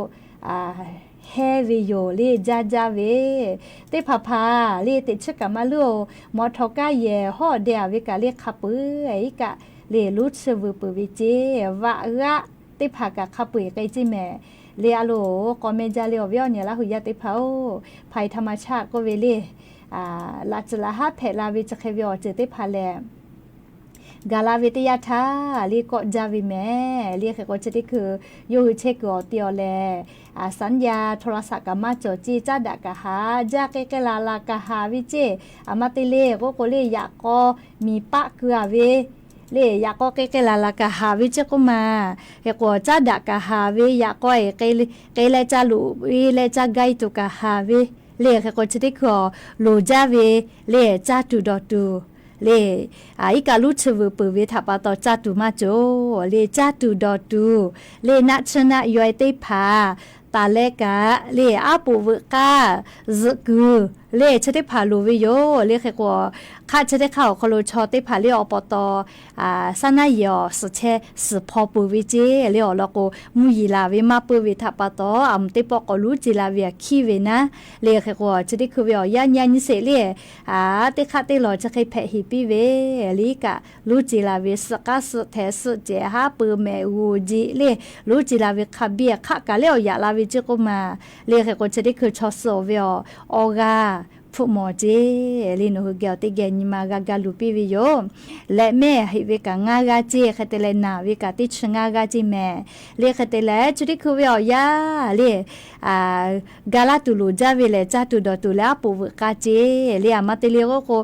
hehnˇ ve yoˬ le, jaˇ jaˇ ve teˇ hpaˍ hpaˍ le, teꞈ chiˉ kaꞈ maˇ luˉ-oˬ. Mawˬ htawꞈ kaˇ yehˬ hawˉ deh-a ve kaꞈ le hk'a peu-eˬ iˉ kaˆ le lonˉ chiˇ veu peuˬ ve ceˇ, vaꞈ g'aˆ teˇ hpaˍ kaꞈ hk'a peu-eˬ k'ai ceˇ mehˍ le. A loˍ k'awꞈ meh jaˇ le, awˬ viˉ awˬ nyi Laˇ huˍ yaˇ teˇ hpaˍ-oˬ, hpaˍ-e htaꞈ ma chaˆ k'oˆ ve le, laꞈ tcuhˍ laꞈ haˉ hpehꞈ la ve chi hk'e ve awˬ ceuˬ teˇ hpaˍ lehˬ, gaˬ la ve teˇ yanˇ htaˇ le kawˆ jaˇ ve mehˍ le. Hk'e k'o chi teˇ hkui yawˇ hui chehˇ kuiˬ awˬ te awˬ lehˬ, สัญญาณโทรศัพท์ kaꞈ maˇ cawˬ ceˇ, caˉ daꞈ kaꞈ haˍ, jaˇ k'ai k'ai laˬ laˬ kaꞈ haˍ ve ceˇ. A ma te le k'oˆ k'o le, yaꞈ k'aw miˬ paˆ keu-a ve le, yaꞈ k'aw k'ai k'ai laˬ laˬ kaꞈ haˍ ve ceˇ k'oˆ ma. Hk'e k'o caˉ daꞈ kaꞈ haˍ ve, yaꞈ k'aw k'ai leh ca loꞈ ve leh ca gai tuˬ kaꞈ haˍ ve le. Hk'e k'o chi teˇ hkui awˬ loˍ jaˇ ve le, caˇ tuˬ dawˬ tuˬ le, iˉ kaˆ lonˉ chiˇ veu peuˬ ve htaꞈ pa taw caˇ tuˬ maˇ cawˬ le. Caˇ tuˬ dawˬ tuˬ le, naˆ tsuhˇ naˆ yaweh teˇ hpaˍ taˍ leh kaꞈ le, aˉ poꞈ veuꞈ k'aˇ zuhꞈ kuiˬ le chi teˇ hpaˍ loˍ ve yoˬ le. Hk'e k'o, hk'aˆ chi teˇ hk'aˆ awˬ hk'aw lo chaw teˇ hpaˍ le awˬ pa taw saˉ naˉ yehˬ awˬ suhˍ chehˇ suhˍ hpaw peuˬ ve ceˇ le. Awˬ lawn k'o, mvuhˇ yeˬ laˬ ve maˇ peuˬ ve htaꞈ pa taw, a muˍ teˇ pawˆ k'awꞈ lonˉ ce la ve aꞈ hkiˉ ve naˉ le. Hk'e k'o, chi teˇ hkui ve awˬ yanˇ nyi a nyi sheˍ le, teˇ hk'aˆ teˇ lawˬ chi hk'e hpehꞈ heˍ piˇ ve le, iˉ kaˆ lonˉ ce la ve suhˆ k'aˉ suhˆ hteh suhˆ cehˬ haˉ pui mehꞈ g'uˬ jeꞈ le, lonˉ ce la ve hk'a biˇ hk'aˆ kaꞈ lehˉ awˬ yaꞈ la ve ceˇ k'oˆ ma le. Hk'e k'o chi teˇ hkui chaw suh-oˬ ve awˬ, awˬ g'aˇ hpfuhˆ mawˬ ceˇ le, nawˬ hui geh awˬ teˇ geh nyi ma g'a ga luˬ piˇ ve yoˬ. Leh mehˆ heꞈ ve kaꞈ ngaˇ g'aˇ ceˇ, hk'e te leh naˬ ve kaꞈ teˇ chi ngaˇ g'aˇ ceˇ mehˍ le. Hk'e te leh chi teˇ hkui ve awˬ yanˇ le, ga laˇ tuˬ loˍ jaˇ ve lehˬ, caˇ tuˬ dawˬ tuˬ leh aˉ poꞈ veuꞈ k'aˇ ceˇ le. A ma te le k'oˆ k'o,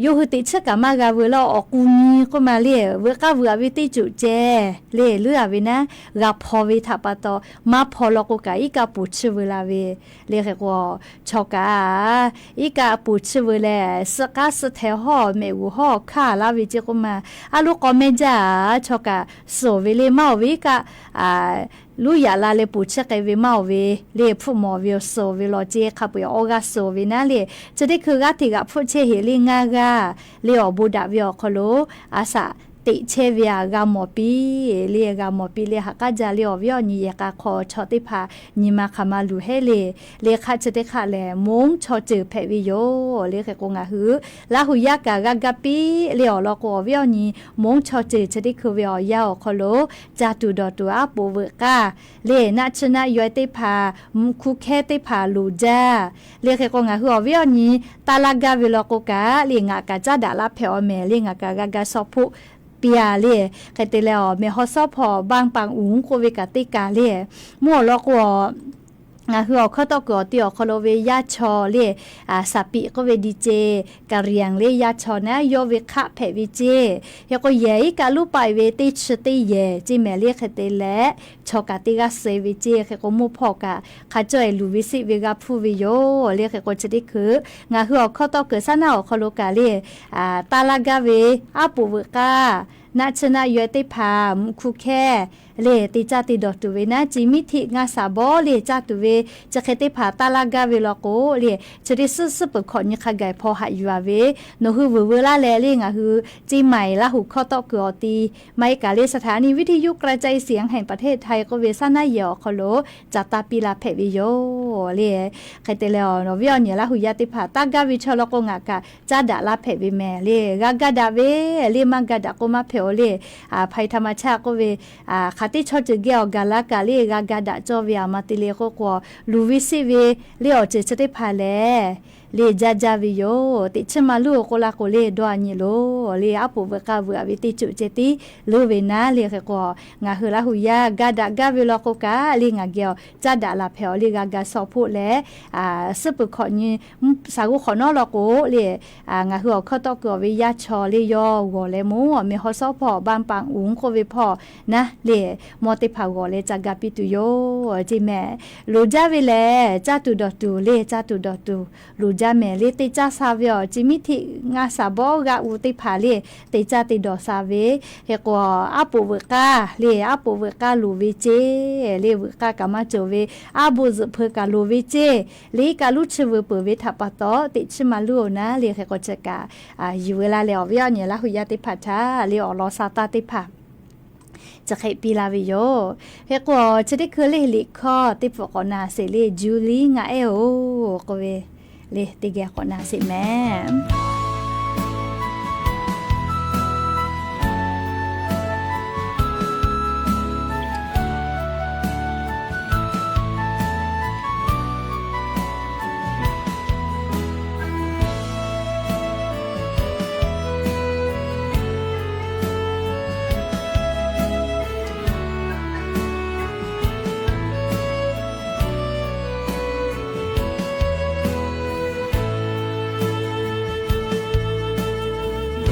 yawˇ hui teꞈ chiˉ kaꞈ maˇ g'a veu laˇ, awˬ k'u nyi k'oˆ ma le, veuꞈ k'aˇ veuꞈ-a ve teˇ ceuˬ ceh le, leuˉ-a ve naˉ g'a hpaw ve htaꞈ pa taw, maˇ hpaw law k'o kaꞈ iˉ kaˆ ponˬ chiˇ veu la ve le. Hk'e k'o, chaw kaꞈ iˉ kaˆ ponˬ chiˇ veu leh, suhˆ k'aˉ suhˆ hteh hawˉ mehꞈ g'uˬ hawˉ hk'aˇ laˇ ve ceˇ k'oˆ ma. A loˉ k'aw mehˇ jaˇ, chaw kaꞈ suh-oˬ ve le, maˇ-oˬ ve iˉ kaˆ lonˉ yaꞈ la leh ponˬ chiˇ k'ai ve maˇ-oˬ ve le, hpfuhˆ mawˬ ve awˬ suh-oˬ ve law ceˇ, hk'a peu-eˬ awˬ g'aˇ suh-oˬ ve naˉ le. Chi teˇ hkui g'aˇ hteꞈ g'aꞈ hpfuhˆ chehˇ heˍ le ngaˇ g'aˇ le, awˬ bon daꞈ ve awˬ hk'aw lo a shaꞈ teꞈ chehˇ ve aꞈ g'a mawˬ piˇ le, g'a mawˬ piˇ le. Haꞈ k'aˉ jaˇ le, awˬ viˉ awˬ nyi yehˬ k'a hk'aw chaw teˇ hpaˍ nyi ma hk'aˬ ma luˬ heˆ le. Le hk'aˆ chi teˇ hk'aˆ lehˬ, moˉ chaw ceuˬ hpehꞈ ve yoˬ le. Hk'e k'o ngaˬ hui Laˇ huˍ yaˇ kaꞈ g'a ga piˇ le, awˬ lawn k'o awˬ viˉ awˬ nyi moˉ chaw ceuˬ chi teˇ hkui ve awˬ yanˇ awˬ hk'aw lo caˇ tuˬ dawˬ tuˬ aˉ poꞈ veuꞈ k'aˇ le, naˆ tsuhˇ naˆ yaweh teˇ hpaˍ, mvuhꞈ hku hkehˇ teˇ hpaˍ loˍ jaˇ le. Hk'e k'o ngaˬ hui awˬ viˉ awˬ nyi taˇ laˇ gaˇ ve law k'o kaꞈ le, ngaˬ kaꞈ caˉ daꞈ laˇ hpehꞈ-aw mehˍ le, ngaˬ kaꞈ g'a ga shaw hpoˆ piˇ-a le. Hk'e te leh awˬ mehˍ haw sawˉ hpawˇ banˇ paˍ uiˍ k'oˆ ve kaꞈ teˇ kaˬ le, mvuhˇ awˬ lawn k'o ngaˬ hui awˬ hkawˇ tawˆ kuiˬ awˬ ti awˬ hk'aw lo ve yaˇ chaw le, Saˍpiˍ k'oˆ ve di ce, Kaˍriˍaˍ le yaˇ chaw naˉ yawˇ ve hk'aˆ hpehꞈ ve ceˇ. Hk'e k'o yehˬ iˉ kaˆ lonˉ paˆ-e ve teˇ chi teˇ yehˬ ceˇ mehˍ le. Hk'e te leh chaw kaꞈ teˇ g'aˇ suh-e ve ceˇ. Hk'e k'o mvuhˇ hpawˇ kaꞈ hk'a cawˇ-e luˬ ve seˆ ve g'a hpfuhˇ ve yoˬ le. Hk'e k'o chi teˇ hkui ngaˬ hui awˬ hkawˇ tawˆ kuiˬ saˉ naˉ awˬ hk'aw lo kaꞈ le, taˇ laˇ gaˇ ve aˉ poꞈ veuꞈ k'aˇ, naˆ tsuhˇ naˆ yaweh teˇ hpaˍ, mvuhꞈ hku hkehˇ le, te caˇ te dawˬ tuˬ ve naˉ, ci miˉ htiˆ ngaˇ shaˍ bawˇ le caˇ tuˬ ve chi hk'e teˇ hpaˍ taˇ laˇ gaˇ ve law k'o le, chi teˇ suhˉ suhˉ peuˬ hkawꞈ nyi hk'a gaˬ hpaw haꞈ yuˬ-a ve, nawˬ hui vuiˬ veu laˇ leh le ngaˬ hui เชียงใหม่ Laˇ huˍ hkawˇ tawˆ kuiˬ awˬ ti maˇ heˆ kaꞈ le สถานีวิทยุกระจายเสียงแห่งประเทศไทย k'oˆ ve saˉ naˉ yehˬ awˬ hk'aw lo ca taˇ piˇ la hpehꞈ ve yoˬ le. Hk'e te leh awˬ viˉ awˬ nyi Laˇ huˍ yaˇ teˇ hpaˍ taˇ gaˇ ve chaw law k'o ngaˬ kaꞈ caˉ daꞈ laˇ hpehꞈ ve mehˍ le. G'a ga daꞈ ve le, maˇ ga daꞈ k'o maˇ hpehꞈ-aw le. Hpaˍ-e htaꞈ ma chaˇ k'oˆ ve, hk'aˬ teˇ chaw ceuˬ geh awˬ gaˬ la kaꞈ le g'a ga daꞈ cawˇ ve aˬ ma te le k'oˆ k'o, luˬ ve seˆ ve le awˬ ceuˬ chi teˇ hpaˍ lehˬ le jaˇ jaˇ ve yoˬ. Teꞈ chiˇ ma luˇ-oˬ k'oˆ laˇ k'o le, dawˇ a nyi loˬ le. Aˉ poꞈ veuꞈ k'aˇ veuꞈ-a ve teˇ ceuˬ ceh tiˉ leuˉ ve naˉ le. Hk'e k'o, ngaˬ hui Laˇ hu yaˇ gaˇ daꞈ gaˇ ve law k'o kaꞈ le, ngaˬ geh awˬ caˇ daꞈ laˬ hpehꞈ awˬ le g'a ga shaw hpoˆ leh, suhˉ peuˬ hk'awꞈ nyi, shaˍ g'oˇ hk'awꞈ nawˉ law k'o le, ngaˬ hui awˬ hkawˇ tawˆ keu awˬ ve yaˇ chaw le yawˇ g'awˬ leh mawˇ awˬ meh haw shawˉ hpawˇ บ้านปางอุ๋ง k'oˆ ve hpawˇ naˉ le, mawˇ teˇ hpaˍ g'awˬ leh ca ga piˇ tuˬ yoˬ ceˇ mehˍ. Loˍ jaˇ ve lehˬ, caˇ tuˬ dawˬ tuˬ le, caˇ tuˬ dawˬ tuˬ loˍ jaˇ mehˍ le. Te caˇ sha ve awˬ ci miˉ hteˆ ngaˇ shaˍ bawˆ g'aˆ uˍ teˇ hpaˍ le, te caˇ te dawˬ sha ve. Hk'e k'o, aˉ poꞈ veuꞈ k'aˇ le, aˉ poꞈ veuꞈ k'aˇ loˍ ve ceˇ le, veuꞈ k'aˇ kaꞈ maˇ cawˬ ve, aˉ bon zuhꞈ hpeu kaꞈ loˍ ve ceˇ le, kaꞈ luˇ chi veuˬ peuˬ ve htaꞈ pa taw, teꞈ chiˇ ma luˇ-oˬ naˉ le. Hk'e k'o chi kaꞈ yuˬ ve laˇ leh, awˬ viˉ awˬ nyi Laˇ hu yaˇ teˇ hpaˍ htaꞈ le awˬ lawn sha taˇ teˇ hpaˍ chi hk'e piˇ laˇ ve yoˬ. Hk'e k'o, chi teˇ hkui le liꞈ hkawˇ teˇ pfuhˍ k'awꞈ na sheˍ le, Julie ngaˬ ehˉ-oˬ k'oˆ ve le, teˇ geh k'awꞈ na sheˍ mehˍ.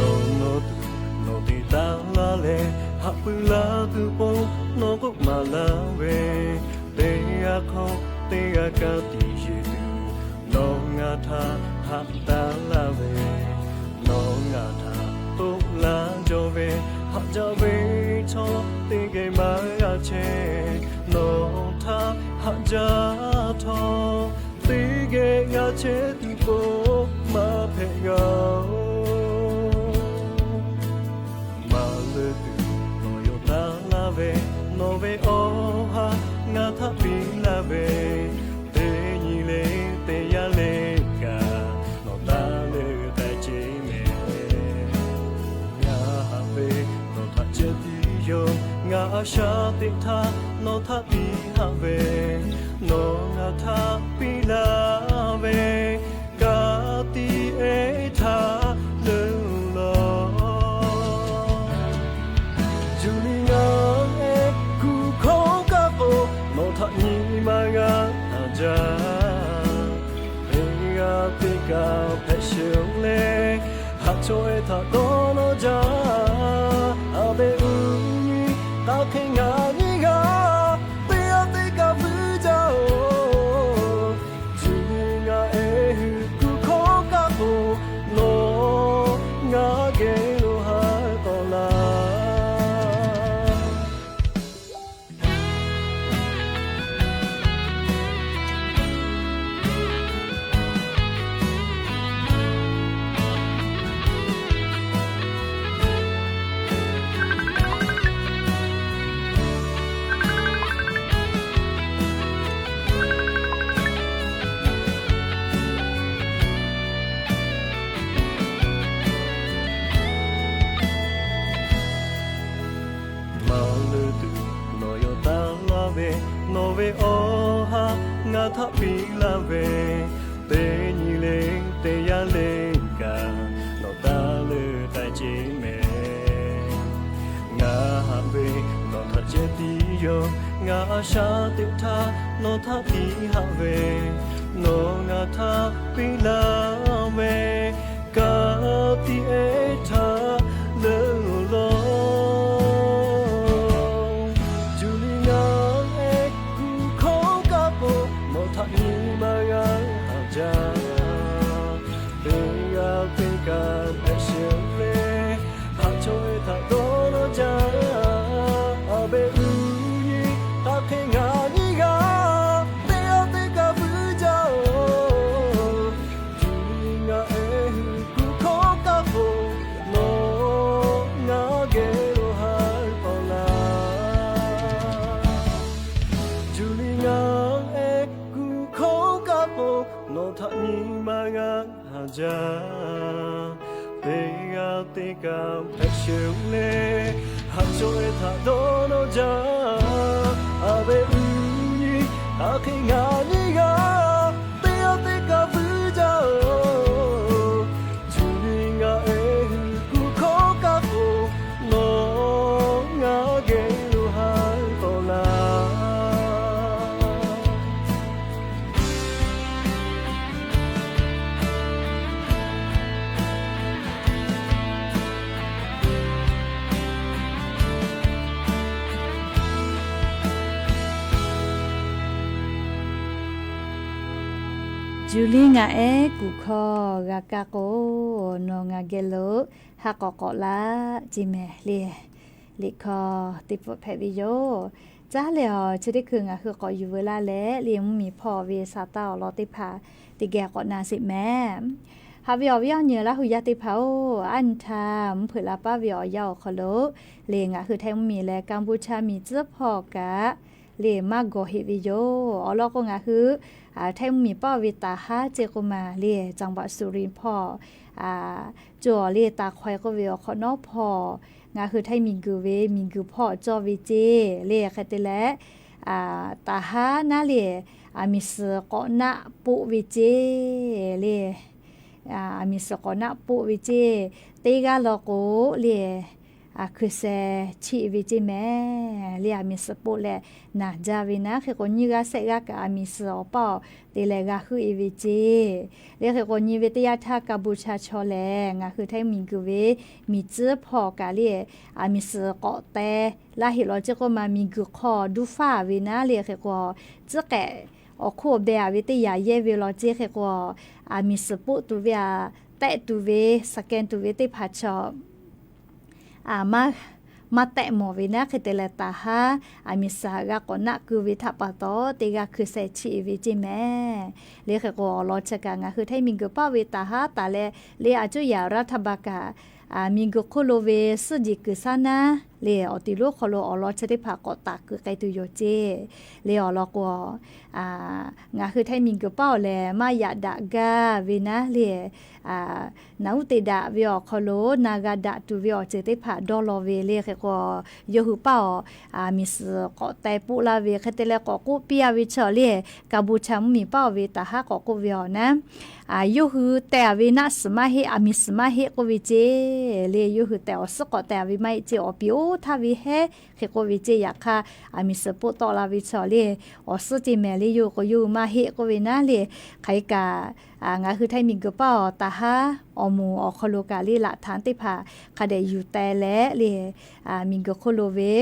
Nawˬ nawˬ tuˬ nawˬ te taˍ laˇ leh, haꞈ pui laˇ tuˬ pon nawˬ k'oˆ maˍ laˇ ve, teˇ g'aˇ hk'aw teˇ g'aˇ ka tiꞈ yeˬ tuˬ, nawˬ ngaˬ htaꞈ haꞈ taˍ laˇ ve, nawˬ ngaˬ htaꞈ toˆ laˇ jaw ve, haꞈ jaˇ ve chaw teˇ geh maˇ g'a chehˇ, nawˬ htaꞈ haꞈ jaˇ htawˇ, teˇ geh g'a chehˇ tuˬ k'o maˇ hpehꞈ g'a-oˬ. Maˇ leuˉ tuˬ nawˬ yawˇ taˍ laˇ ve, nawˬ ve awˬ ha ngaˬ htaꞈ piˇ laˇ ve, teˇ nyi le teˇ yanˇ le kaꞈ, nawˬ taˇ leuˉ k'ai ceˇ mehˍ. Ngaˬ haꞈ ve nawˬ htaꞈ ceh tiˉ yoˬ, ngaˬ a shaꞈ teꞈ htaˇ nawˬ htaꞈ piˇ haꞈ ve, nawˬ ngaˬ htaꞈ piˇ laˇ ve, ka tiꞈ ehˉ htaꞈ leuˉ law. Julie ngaˬ ehˉ kuˬ hkawˇ kaꞈ k'o, nawˬ htaꞈ nyi ma g'a haꞈ jaˇ. Teˇ g'aˇ teˇ kaꞈ hpehꞈ sheuˍ leh, haꞈ chaw ehˉ htaꞈ dawˇ nawˇ jaˇ. A behꞈ uiˍ nyi hk'aˬ hk'e ngaˬ nyiˇ g'aˇ teˇ g'aˇ teˇ kaꞈ vuiˇ jaˇ-oˬ. Julie ngaˬ ehˉ hui kuˬ hkawˇ kaꞈ k'o, nawˬ ngaˬ geh lo ha tawˍ laˇ. Maˇ leuˉ tuˬ nawˬ yawˇ taˍ laˇ ve, nawˬ ve awˬ ha ngaˬ htaꞈ piˇ laˇ ve, teˇ nyi le teˇ yanˇ le kaꞈ, nawˬ taˇ leuˉ k'ai ceˇ mehˍ. Ngaˬ haꞈ ve nawˬ htaꞈ ceh tiˉ yoˬ, ngaˬ a shaꞈ teꞈ htaˇ nawˬ htaꞈ piˇ haꞈ ve, nawˬ ngaˬ htaꞈ piˇ laˇ ve, ka tiꞈ ehˉ htaꞈ leuˉ law. Julie ngaˬ ehˉ kuˬ hkawˇ kaꞈ k'o, nawˬ htaꞈ nyi ma g'a haꞈ jaˇ. Teˇ g'aˇ teˇ kaꞈ hpehꞈ sheuˍ leh, haꞈ chaw ehˉ htaꞈ dawˇ nawˇ jaˇ. A behꞈ uiˍ nyi hk'aˬ hk'e ngaˬ nyiˇ g'aˇ teˇ g'aˇ teˇ kaꞈ vuiˇ jaˇ-oˬ. Julie ngaˬ ehˉ hui kuˬ hkawˇ kaꞈ k'o, nawˬ ngaˬ geh lo ha tawˍ laˇ. Julie ngaˬ ehˉ kuˬ hkawˇ kaꞈ k'o, nawˬ htaꞈ nyi ma g'a haꞈ jaˇ. Teˇ g'aˇ teˇ kaꞈ hpehꞈ sheuˍ leh, haꞈ chaw ehˉ htaꞈ dawˇ nawˇ jaˇ. A behꞈ uiˍ nyi hk'aˬ hk'e ngaˬ nyiˇ g'aˇ teˇ g'aˇ teˇ kaꞈ vuiˇ jaˇ-oˬ. Yuˬ liˇ ngaˬ ehˉ kuˬ hkawˇ g'a kaˇ k'o, nawˬ ngaˬ geh lo haˉ k'awꞈ k'awꞈ laˇ ceˇ mehˍ le. Liꞈ hkawˇ teˇ pfuhˆ hpehꞈ ve yoˬ. Caˉ leh awˬ chi teˇ hkui ngaˬ hui k'awꞈ yuˬ veu laˇ leh, le mvuhˇmiˬ hpawˇ ve saˍtanˍ awˬ lawn teˇ hpaˍ teˇ geh k'awꞈ na sheˍ mehˍ. Haꞈ ve awˬ viˉ awˬ nyi Laˇ hu yaˇ teˇ hpaˍ-oˬ, aˉ nyi htaˇ mvuhˇ hpeuꞈ la paˉ ve awˬ yanˇ awˬ hk'aw lo, le ngaˬ hui Htaiˇ mvuhˇmiˬ leh Kaˇ buˇ chaˇ miˬ tcuhˉ hpawˇ kaꞈ le maˇ gawˬ heꞈ ve yoˬ. Awˬ lawn k'o, ngaˬ hui Htaiˇ mvuhˇmiˬ paˆ ve taˍ haˉ ceˇ k'oˆ maˬ le, จังหวัดสุรินทร์ hpawˇ cawˬ le, taˍ hk'aweh k'oˆ ve awˬ hk'awꞈ nawˉ hpawˇ ngaˬ hui Htaiˇ miˬguiˬ ve miˬguiˬ hpawˇ cawˇ ve ceˇ. Le hk'e te leh, taˍ haˉ naˉ le, aˬ miˍ suhˍ k'awꞈ naˆ poˆ ve ceˇ le. Aˬ miˍ suhˍ k'awꞈ naˆ poˆ ve ceˇ. Teˇ g'aˇ law k'o le, hkui sheh chiˆ ve ceˇ mehˍ le. Aˬ miˍ suhˍ poˆ leh naˬ jaˇ ve naˉ, hk'e k'o nyiˇ g'aˇ shehˆ g'aˇ kaꞈ aˬ miˍ suhˍ awˬ paˇ awˬ te leh g'a heuˆ e ve ceˇ. Le hk'e k'o nyi ve teˇ yanˇ htaˇ Kaˇ buˇ chaˇ chaw lehˬ, ngaˬ hui Htaiˇ miˬguiˬ ve miˬ tcuhˉ hpawˇ kaꞈ le, aˬ miˍ suhˍ k'awꞈ teh laˇ heˆ law ceˇ k'oˆ maˬ, miˬguiˬ hk'aw duˇ faˇ ve naˉ le, hk'e k'o tcuhˉ k'ehꞈ awˬ hk'oˆ awˬ beh aˬ ve teˇ yanˇ yehˇ ve law ceˇ. Hk'e k'o aˬ miˍ suhˍ poˆ tuˬ ve aꞈ tehˆ tuˬ ve, scan tuˬ ve teˇ hpaˍ chaw maˇ tehˆ mawˬ ve naˉ, hk'e te leh taˍ haˉ aˬ miˍ suhˍ haꞈ g'a k'awꞈ naˆ keu ve htaꞈ pa taw, teˇ g'aˇ hkui sheh chiˆ e ve ceˇ mehˍ. Le hk'e k'o awˬ lawn chi kaꞈ ngaˬ hui Htaiˇ miˬguiˬ paˆ ve taˍ haˉ taˍ leh, le aˬ cuˇ yaꞈ raˇ htaˇ ba kaꞈ, miˬguiˬ hk'oˆ lo ve suhˉ jeˬ kuiˬ saˉ naˉ le awˬ ti lonˉ hk'aw lo awˬ lawn chi teˇ hpaˍ k'awꞈ taˍ keu k'ai tuˬ yoˬ ceˇ. Le awˬ lawn k'o, ngaˬ hui Htaiˇ miˬguiˬ paˆ awˬ lehˬ maˇ yaꞈ daꞈ gaˇ ve naˉ le, naˬ uˉ te daꞈ ve awˬ hk'aw lo na g'a daꞈ tuˬ ve awˬ ceuˬ teˇ hpaˍ dawˇ law ve le. Hk'e k'o yawˇ hui paˇ awˬ miˬ suhˍ k'awꞈ teh poˆ laˇ ve, hk'e te leh k'awꞈ k'oˆ piˇ a ve chaw le, Kaˇ buˇ chaˇ mvuhˇmiˬ paˆ awˬ ve taˍ haˉ k'awꞈ k'oˆ ve awˬ naˉ, yawˇ hui teh a ve naˆ suhˍ maˇ heˆ, aˬ miˍ suhˍ maˇ heˆ k'oˆ ve ceˇ. Le yawˇ hui tehꞈ awˬ suhˉ k'awꞈ teh a ve maˇ heˆ ceˇ, awˬ piˍ oˇ htaˇ ve heˉ hk'e k'oˆ ve ceˇ. Yaꞈ hk'aˇ aˬ miˍ suhˍ poˆ tawˆ la ve chaw le, awˬ suhˉ ceˇ mehˍ le. Yawˇ hui k'o yawˇ hui maˇ heˆ k'oˆ ve naˉ le, hk'aˬ hk'e kaꞈ ngaˬ hui Htaiˇ miˬguiˬ paˆ awˬ taˍ haˉ awˬ moˍ awˬ hk'aw lo kaꞈ le laꞈ htaꞈ teˇ hpaˍ hk'a dehꞈ yuˬ teh leh le, miˬguiˬ hk'oˆ lo ve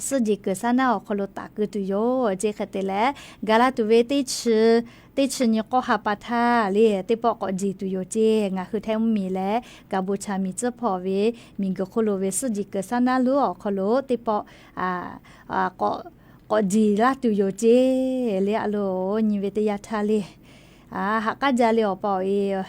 suhˉ jeˬ kuiˬ saˉ naˉ awˬ hk'aw lo taˍ keu tuˬ yoˬ ceˇ. Hk'e te leh gaˬ la tuˬ ve teˇ chi, teˇ chi nyi k'awˇ ha pa htaˇ le teˇ pawˆ k'awꞈ jeˬ tuˬ yoˬ ceˇ. Ngaˬ hui Htaiˇ mvuhˇmiˬ leh Kaˇ buˇ chaˇ miˬ tcuhˉ hpawˇ ve miˬguiˬ hk'oˆ lo ve suhˉ jeˬ kuiˬ saˉ naˉ lonˉ awˬ hk'aw lo teˇ pawˆ k'awꞈ jeˬ laˇ tuˬ yoˬ ceˇ. Le a loˬ nyi ve teˇ yanˇ htaˇ le, haꞈ k'aˉ jaˇ le awˬ pa awˬ e,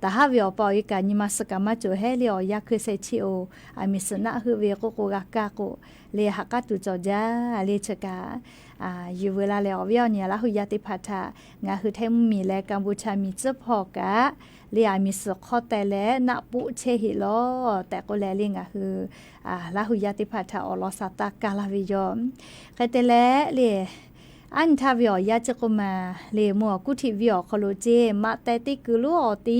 taˍ haˉ ve awˬ pa awˬ e kaꞈ nyi ma suh kaꞈ maˇ cawˬ heˉ le, awˬ yanˇ hkui sheh chiˆ oˬ, aˬ miˍ suhˍ naˆ heuˆ ve k'oˆ k'o g'a kaˇ k'o, le haꞈ k'aˉ tuˬ cawˬ jaˇ le. Chi kaꞈ yuˬ veu la leh awˬ viˉ awˬ nyi Laˇ hu yaˇ teˇ hpaˍ htaꞈ ngaˬ hui Htaiˇ mvuhˇmiˬ leh Kaˇ buˇ chaˇ miˬ tcuhˉ hpawˇ kaꞈ le aˬ miˍ suhˍ hk'awˇ teh leh naˆ poˆ chehˇ heˆ lawˬ tehꞈ k'oˆ leh le ngaˬ hui Laˇ hu yaˇ teˇ hpaˍ htaꞈ awˬ lawn shaˍ taˇ kaˇ laˇ ve yoˬ. Hk'e te leh le, aˉ nyi htaˇ ve awˬ yanˇ chi k'oˆ maˬ le, mvuhˇ awˬ kuˉ htiꞈ ve awˬ hk'aw lo ceˇ maꞈ tehˍ teˇ kuiˬ lonˉ awˬ ti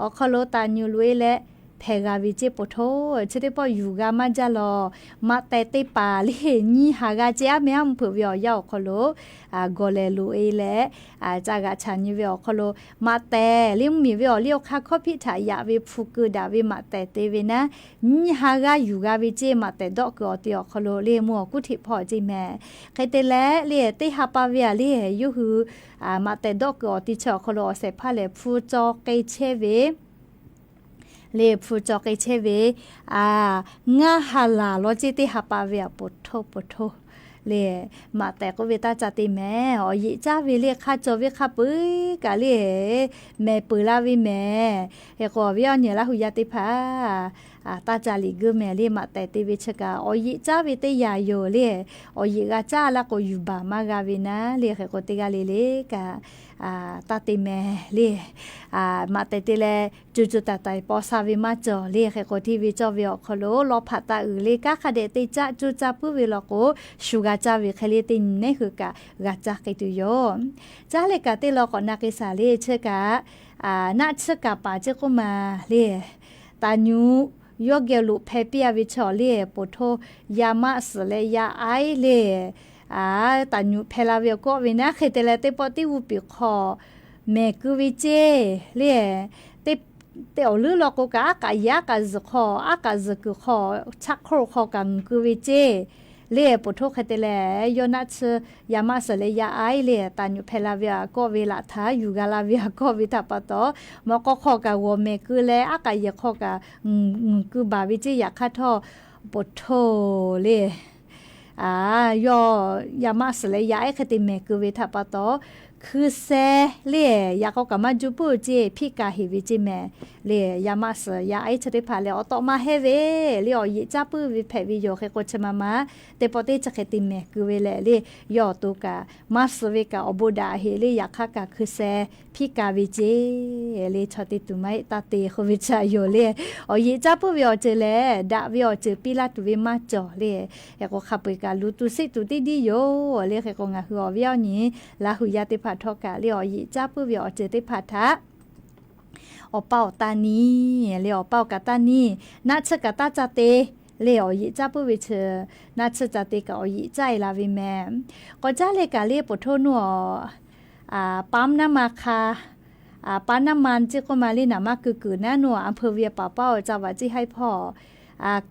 awˬ hk'aw lo taˍ nyuꞈ loꞈ e leh hpehꞈ g'a ve ceˇ. Poˬ htoˇ chi teˇ pawˆ yuˬ g'a maˇ jaˇ lawˬ. Maꞈ tehˍ teˇ paˍ le nyiˇ ha g'aˇ ceˇ, aˉ meh aˉ mvuhˇ hpeuꞈ ve awˬ yanˇ awˬ hk'aw lo gawˬ lehˬ loꞈ e leh ca g'aꞈ chaˬ nyi ve awˬ hk'aw lo maꞈ tehˍ le mvuhˇmiˬ ve awˬ liˇ awˬ hk'aˇ hkawˇ hpiˆ htaꞈ yaꞈ ve hpu keu daꞈ ve maꞈ tehˍ te ve naˉ, nyiˇ ha g'aˇ yuˬ g'a ve ceˇ. Maꞈ tehˍ dawˆ kuiˬ awˬ ti awˬ hk'aw lo le mvuhˇ awˬ kuˉ htiꞈ hpawˇ ceˇ mehˍ. Hk'e te leh le teˇ ha pa ve aˬ le, yawˇ hui maꞈ tehˍ dawˆ kuiˬ awˬ ti chi awˬ hk'aw lo awˬ shehˍ hpaˇ lehˬ hpu caw k'ai chehˇ ve le, hpu caw k'ai chehˇ ve, a, ngaˇ ha laˬ law ceˇ teˇ ha pa ve aˬ. Poˬ htoˇ poˬ htoˇ le, maꞈ tehˍ k'oˆ ve taˇ ca te mehˍ. Awˬ yeꞈ caˇ ve le hk'a cawˬ ve hk'a peu-eˬ kaꞈ le mehˍ peuˬ la ve mehˍ. Hk'e k'o awˬ viˉ awˬ nyi Laˇ hu yaˇ teˇ hpaˍ taˇ ca liꞈ geu mehˍ le. Maꞈ tehˍ te ve chi kaꞈ awˬ yeꞈ caˇ ve teˇ yanˇ yoˬ le. Awˬ yeꞈ g'a caˇ laˇ k'o yuˬ baˬ maˇ g'a ve naˉ le. Hk'e k'o teˇ g'aˇ le le kaꞈ taˇ te mehˍ le. Maꞈ tehˍ te leh co co taiˍ taiˍ paw sha ve maˇ cawˬ le. Hk'e k'o hteˇ ve cawˇ ve awˬ hk'aw lo lawˇ hpaꞈ taˇ uiˍ le, kanˉ hk'a dehꞈ te caˇ co caˇ puiˉ ve law k'o, shu g'a caˇ ve hk'e le teˇ nyi neˉ hui kaꞈ g'a caˇ k'ai tuˬ yoˬ. Caˇ leh kaꞈ teˇ law k'awꞈ na k'ai shaˍ le. Chi kaꞈ naˆ tsuhˇ kaˍ paˍ ceˇ k'oˆ maˬ le, taˍ nyuꞈ yawˇ geh loꞈ hpeh piˇ a ve chaw le, poˬ htoˇ yaˇ maˆ suhˍ leh yaˇ aiˉ le, taˍ nyuꞈ hpeh la ve awˬ kawˆ ve naˉ. Hk'e te leh teˇ pawˆ teˇ g'uˇ piˍ hk'aw mehˍ keu ve ceˇ le. Teˇ awˬ leuˉ law k'o kaꞈ aˉ k'aꞈ yaˇ aˉ k'aꞈ zuhˬ hk'aw, aˉ k'aꞈ zuhˬ kuiˬ hk'aw, chaˆ hk'oˆ hk'aw kaꞈ ngeuˍ keu ve ceˇ Le poˬ htoˇ hk'e te leh, yawˇ naˆ tsuhˇ yaˇ maˆ suhˍ leh yaˇ aiˉ le taˍ nyuꞈ hpehꞈ la ve aꞈ kawˆ ve laꞈ htaꞈ yuˬ g'a la ve aꞈ kawˆ ve htaꞈ pa taw, mawꞈ k'aw hk'aw kaꞈ g'awˬ mehˍ keu leh aˉ k'aꞈ yehˬ hk'aw kaꞈ ngeuˍ keu baˬ ve ceˇ. Yaꞈ hk'aˇ htawˇ, poˬ htoˇ le yawˇ yaˇ maˆ suhˍ leh yaˇ aiˉ hk'e te mehˍ keu ve htaꞈ pa taw, hkui seh le yaꞈ k'aw kaꞈ maˇ juˇ puiˉ ceˇ, hpiˇ kaˍ heˍ ve ceˇ mehˍ. Le yaˇ maˆ suhˍ yaˇ aiˉ chi teˇ hpaˍ lehˬ, awˬ tawꞈ ma hehˇ ve le awˬ yeꞈ caˇ puiˉ ve hpehꞈ ve yoˬ. Hk'e k'o, chi ma ma teˇ pawˆ teˇ chi hk'e te mehˍ keu ve leh le, yawˇ awˬ to kaꞈ maˇ suh ve kaꞈ awˬ bon daꞈ heˍ le, yaꞈ hk'aˇ kaꞈ hkui seh hpiˇ kaˍ ve ceˇ. Le chaw te tuˬ maˇ heˆ taˇ te k'oˆ ve chaꞈ yoˬ le. Awˬ yeꞈ caˇ puiˉ ve awˬ ceuˬ lehˬ, daꞈ ve awˬ ceuˬ piˇ laˇ tuˬ ve maˇ cawˬ le. Hk'e k'o, hk'a peu-eˬ kaꞈ luˬ tuˬ siˆ tuˬ tiˉ diˉ yoˬ le. Hk'e k'o, ngaˬ hui awˬ viˉ awˬ nyi Laˇ huˍ yaˇ teˇ hpaˍ htawˇ kaꞈ le awˬ yeꞈ caˇ puiˉ ve awˬ ceuˬ teˇ hpaˍ htaꞈ awˬ pa awˬ taˇ niˇ le, awˬ pa awˬ kaꞈ taˇ niˇ, naˆ tsuhˇ kaꞈ taˇ ca te le, awˬ yeꞈ caˇ puiˉ ve chi naˆ tsuhˇ ca te kaꞈ awˬ yeꞈ caˇ e la ve mehˍ. K'awꞈ caˉ le kaꞈ le poˬ htoˇ nuˇ a ปั๊มน้ำมัน hk'a, ปั๊มน้ำมัน ceˇ k'oˆ ma le naˍ maˇ keu kuiˬ naˉ nuˇ a อำเภอ เวียงป่าเป้า จังหวัดเชียงราย hpawˇ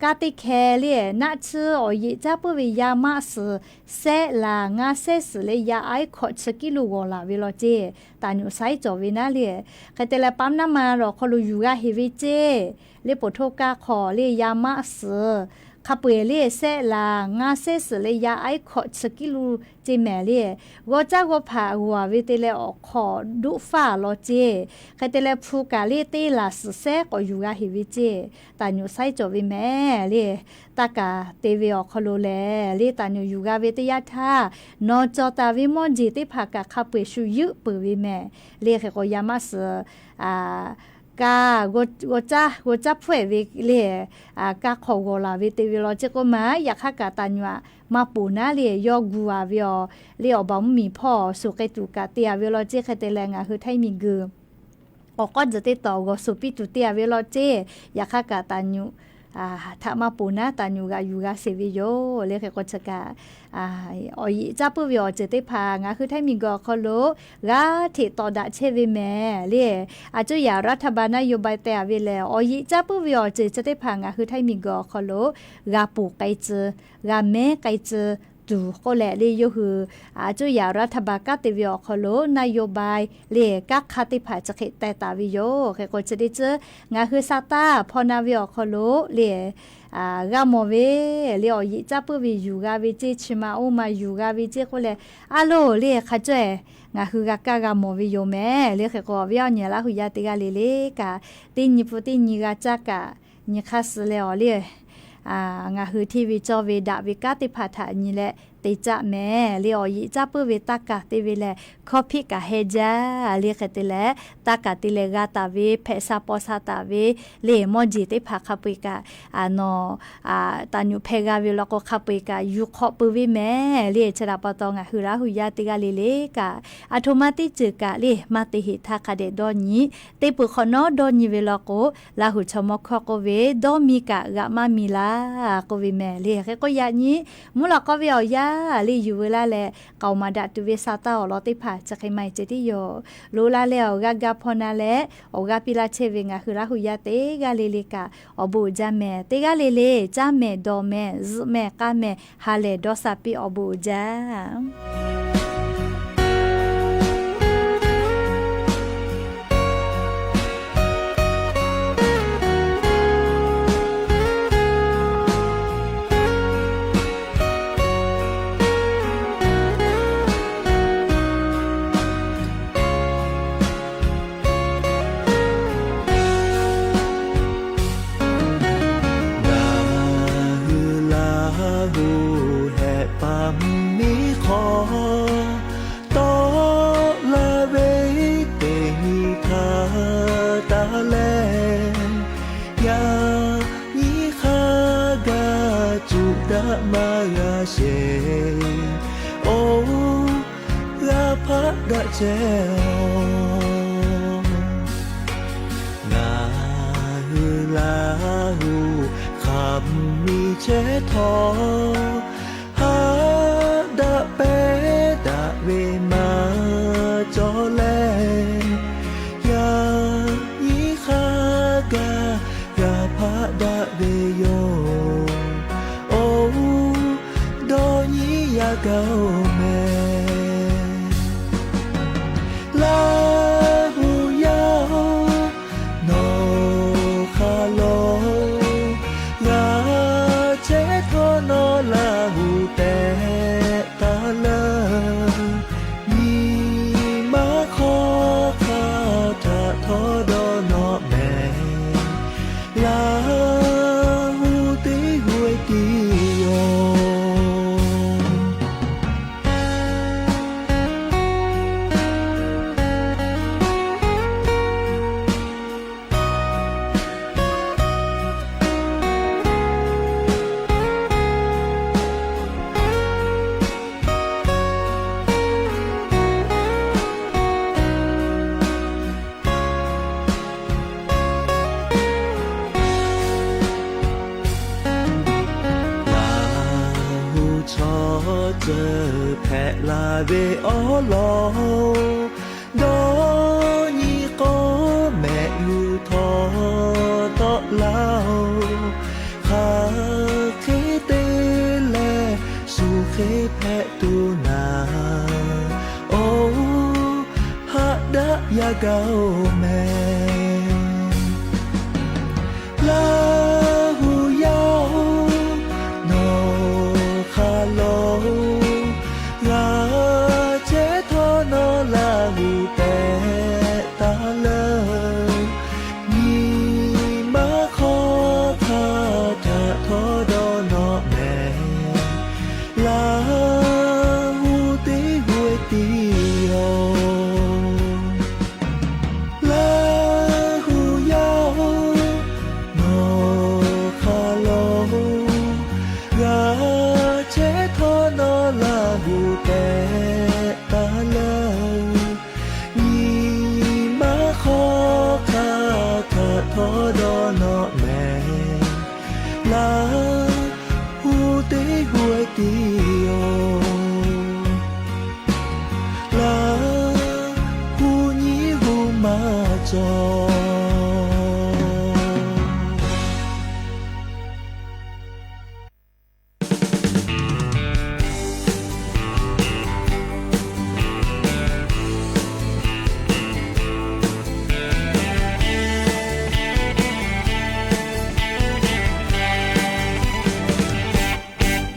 kaˇ teˇ hkeh le naˆ tsuhˇ awˬ yeꞈ caˇ puiˉ ve yaˇ maˆ suhˍ sehˆ laˬ ngaˇ sehˆ suhˍ leh yaˇ aiˉ hkawꞈ chi kiˇ lo g'awˬ laˬ ve law ceˇ. Taˍ nyuꞈ saiˉ cawˬ ve naˉ le. Hk'e te leh ปั๊มน้ำมัน awˬ hk'aw lo yuˬ g'a heˍ ve ceˇ. Le poˬ htoˇ kaˇ hk'awꞈ le yaˇ maˆ suhˍ hk'a peu-eˬ le sehˆ laˬ ngaˇ sehˆ suhˍ leh yaˇ aiˉ hkawꞈ chi kiˇ lo ceˇ mehˍ le. G'aw caˇ g'aw hpaꞈ g'awˬ ve te leh awˬ hk'awꞈ doˆ faˇ law ceˇ. Hk'e te leh hpu kaꞈ le teˇ laˬ suhˍ sehˉ k'awꞈ yuˬ g'a heˍ ve ceˇ. Taˍ nyuꞈ saiˉ cawˬ ve mehˍ le. Taˇ kaˍ te ve awˬ hk'aw lo lehˬ le taˍ nyuꞈ yuˬ g'a ve teˇ yanˇ htaˇ, nawˬ cawˬ taˍ ve mawˇ jeˬ teˇ hpaˍ kaꞈ hk'a peu-eˬ shu yuˆ peuˬ ve mehˍ le. Hk'e k'o yaˇ maˆ suhˍ kaˇ g'aw caˇ hpfuhˇ-ehˍ ve le kaˇ hk'awꞈ g'awˬ laˬ ve te ve law ceˇ k'oˆ ma, yaꞈ hk'aˇ kaꞈ taˍ nyuꞈ aꞈ maˇ poˬ naˉ le yawˇ gu a ve awˬ le awˬ baˬ mvuhˇ miˬ hpawˇ shuˍ k'ai tuˬ kaꞈ te a ve law ceˇ. Hk'e te leh ngaˬ hui Htaiˇ miˬ guiˬ awˬ k'awˇ tzuhˬ teˇ tawˍ g'awˬ shuˍ piˇ tuˬ te a ve law ceˇ. Yaꞈ hk'aˇ kaꞈ taˍ nyuꞈ htaꞈ maˇ poˬ naˉ taˍ nyuꞈ g'aꞈ yuˬ g'a sheˍ ve yoˬ le. Hk'e k'o chi kaꞈ awˬ yeꞈ caˇ puiˉ ve awˬ ceuˬ teˇ hpaˍ ngaˬ hui Htaiˇ miˬ guiˬ awˬ hk'aw lo g'a hteꞈ tawˍ daꞈ chehˇ ve mehˍ le. อาจจะ รัฐบาลนโยบาย te a ve lehˬ, awˬ yeꞈ caˇ puiˉ ve awˬ ceuˬ chi teˇ hpaˍ ngaˬ hui Htaiˇ miˬ guiˬ awˬ hk'aw lo g'a poˬ k'ai tcuh, g'a mehˉ k'ai tcuh tuˬ k'oˆ leh le yawˇ hui อาจจะ รัฐบาล kanˉ te ve awˬ hk'aw lo นโยบาย le kanˉ hk'aˇ teˇ hpaˍ chi hk'e teh taˍ ve yoˬ. Hk'e k'o chi teˇ ceuˬ ngaˬ hui sa taˇ hpaw na ve awˬ hk'aw lo le g'a mawˬ ve le awˬ yeꞈ caˇ puiˉ ve yuˬ g'a ve ceˇ, chi ma oˇ ma yuˬ g'a ve ceˇ k'oˆ leh, a loˬ le hk'a cawehˬ ngaˬ hui g'a kaˇ g'a mawˬ ve yoˬ mehˍ le. Hk'e k'o awˬ viˉ awˬ nyi Laˇ huˍ yaˇ teˇ g'aˇ le le kaꞈ, teˇ nyi pun teˇ nyi g'a caˇ kaꞈ, nyi hk'aˇ suh leh awˬ le ngaˬ hui hteˇ ve cawˇ ve daꞈ ve kanˉ teˇ hpaˍ htaꞈ nyi leh te caˆ mehˍ le. Awˬ yeꞈ caˇ puiˉ ve taˇ kaˍ te ve lehˬ, hkawˇ hpiˆ kaꞈ heh jaˇ le. Hk'e te leh, taˇ kaˍ te leh g'a taˍ ve, hpehꞈ sha paw sha taˍ ve le mawˇ jeˬ teˇ hpaˍ hk'a peu-eˬ kaꞈ, nawˬ taˍ nyuꞈ hpeh g'a ve law k'o hk'a peu-eˬ kaꞈ yuˬ hk'awꞈ peuˬ ve mehˍ le. Chi htaꞈ pa taw ngaˬ hui Laˇ huˍ yaˇ teˇ g'aˇ le le kaꞈ, aˬ htoꞈ ma teˇ ceuˬ kaꞈ le maˇ te heˍ htaˇ hk'a dehꞈ dawˇ nyi. Te peuˬ hk'awꞈ nawˉ dawˇ nyi ve law k'o, Laˇ huˍ chaw mawˇ hkawˇ k'oˆ ve, dawˇ miˇ kaꞈ g'aꞈ maˇ miˬ laˇ k'oˆ ve mehˍ le. Hk'e k'o yaꞈ nyi mvuhˇ lawꞈ k'aw ve awˬ yanˇ le yuˬ veu laˇ leh, k'aoˍ maˍ daꞈ tuˬ ve sa taˇ awˬ lawn teˇ hpaˍ chi hk'e maˇ heˆ ceh tiˉ yoˬ. Loꞈ la leh awˬ g'aˇ gaˇ hpawˇ na leh awˬ g'aˇ piˇ laˇ chehˇ ve ngaˬ hui Laˇ huˍ yaˇ teˇ g'aˇ le le kaꞈ awˬ bon uiˍ jaˇ mehˍ. Teˇ g'aˇ le le caˇ mehˍ, dawˬ mehˍ, zuhꞈ mehˍ, k'aˇ mehˍ, ha lehˬ dawˇ sha piˇ awˬ bon uiˍ jaˇ. Ngaˬ hui Laˇ huˍ hehꞈ paˍ miˇ hk'aw tawˆ la ve teˇ nyi htaˇ taˇ leh, yaꞈ nyi hk'a gaˬ cuˇ daꞈ maˇ g'a sheˍ, oˇ g'a hpaˆ daꞈ chehˇ-oˬ. Ngaˬ hui Laˇ huˍ hk'aˬ miˬ chehˇ htawˇ, haꞈ daꞈ pehˉ daꞈ ve maˇ cawˬ leh, yaꞈ nyi hk'a gaˬ g'a hpaˆ daꞈ ve yoˬ. Oˇ g'a oˬ mehˍ. Laˇ hu yaˇ-oˬ, nawˬ hk'a lo g'a chehˇ htawˇ nawˬ Laˇ hu tehꞈ taˍ leuˬ. Nyi ma hk'awˇ hk'a htaꞈ htawˇ dawˇ nawꞈ mehˍ. Laˇ hu teˇ g'aˇ tiˉ yoˬ. Laˇ hu chaw ceuˬ hpehꞈ la ve awˉ lawn, dawˇ nyi k'awˇ mehꞈ g'uiˬ htawˇ tawˆ laˇ-oˬ. Hk'aˬ hk'e te leh shu hk'e hpehꞈ tuˬ naˍ, oˇ haꞈ daꞈ yaˇ gaˇ oˬ mehˍ. Laˇ hu yaˇ-oˬ, nawˬ hk'a lo g'a chehˇ htawˇ nawˬ Laˇ hu tehꞈ taˍ leuˬ. Nyi ma hk'awˇ hk'a htaꞈ htawˇ dawˇ nawꞈ mehˍ. Laˇ hu teˇ g'aˇ tiˉ yoˬ. Laˇ hu yaˇ-oˬ, nawˬ hk'a lo g'a chehˇ htawˇ nawˬ Laˇ hu tehꞈ taˍ leuˬ. Nyi ma hk'awˇ hk'a htaꞈ htawˇ dawˇ nawꞈ mehˍ. Laˇ hu teˇ g'aˇ tiˉ yoˬ. Laˇ hu nyiˇ hu maˇ cawˬ.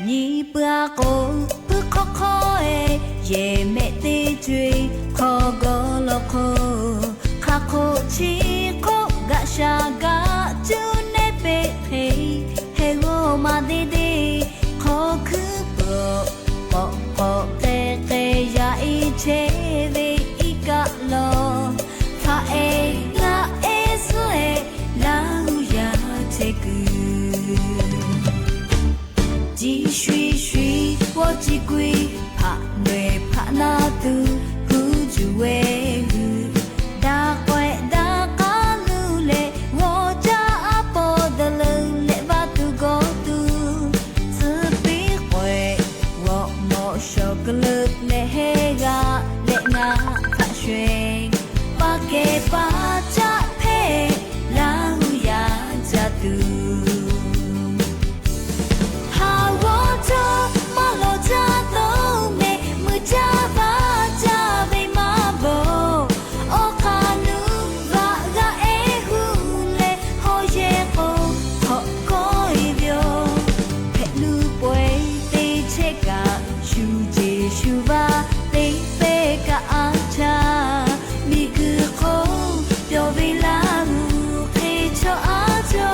Nyi peuˬ a k'o, puiˉ hk'awˇ hk'awˇ-e, yehˬ mehˆ teˇ co-e hk'aw gawˇ lawˬ hk'o, hk'aˬ hk'oˆ chi hk'oˆ gaꞈ sha gaꞈ cuˇ nehˉ peˆ hk'e, heh g'awˇ ma deˇ deˇ hk'aw hkuiˉ peuˬ, k'awꞈ k'awꞈ k'ai k'ai yaꞈ e chehˇ ve iˉ kaˆ lawˬ. Hpaꞈ ehˉ ngaˆ ehˉ suhˉ ehˉ Laˇ hu yaˇ chehˇ kuiˬ. Jiˇ shuiˍ shuiˍ g'awˇ ciˇ kuiˬ hpaꞈ mehˍ hpaꞈ naˇ tuˬ hu juˬ ve hui. Daꞈ k'awehꞈ daꞈ k'aˉ nuˇ leh g'awˇ caˇ aˉ pawˇ dawˇ leuˬ leh vaˇ tuˬ gawˇ tuˬ, tcuh piˉ k'awehꞈ g'awꞈ mawꞈ shawˍ keu leuˆ leh heˇ g'a leh ngaˬ htaꞈ sho-eˬ. Paˇ kehˬ paˇ caˆ hpehˇ Laˇ hu yaˇ ca tuˬ. Haˍ g'awˇ caˇ maˇ lawˬ caˇ tawˇ mehˍ, mui caˇ vaˇ caˇ ve maˇ bawˬ. Awˬ hk'aˬ nuˇ vaꞈ g'a ehˉ hu leh hawˉ yehˇ k'o, hk'awꞈ kawˆ e ve yoˬ. Hpehꞈ nuˇ pawehˇ teˇ chehˇ kaꞈ, shu ceˬ shu vaˇ teˇ pehˇ kaꞈ a caˇ. Miˬguiˬ hk'oˆ pawˬ ve Laˇ hu hk'e chaw aˉ cawˬ.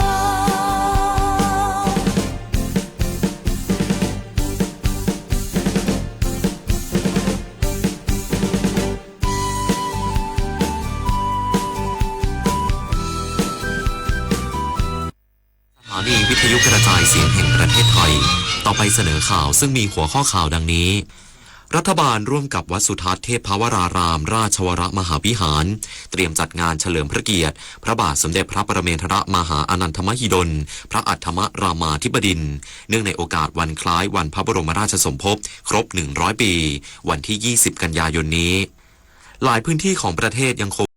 สถานีวิทยุกระจายเสียงแห่งประเทศไทย ต่อไปเสนอข่าวซึ่งมีหัวข้อข่าวดังนี้ รัฐบาลร่วมกับวัดสุทัศน์เทพวรารามราชวรมหาวิหาร เตรียมจัดงานเฉลิมพระเกียรติพระบาทสมเด็จพระปรเมนทรมหาอานันทมหิดล พระอัฏฐมรามาธิบดินทร์ เนื่องในโอกาสวันคล้ายวันพระบรมราชสมภพครบ หนึ่งร้อย ปี วันที่ ยี่สิบ กันยายนนี้ หลายพื้นที่ของประเทศยังคง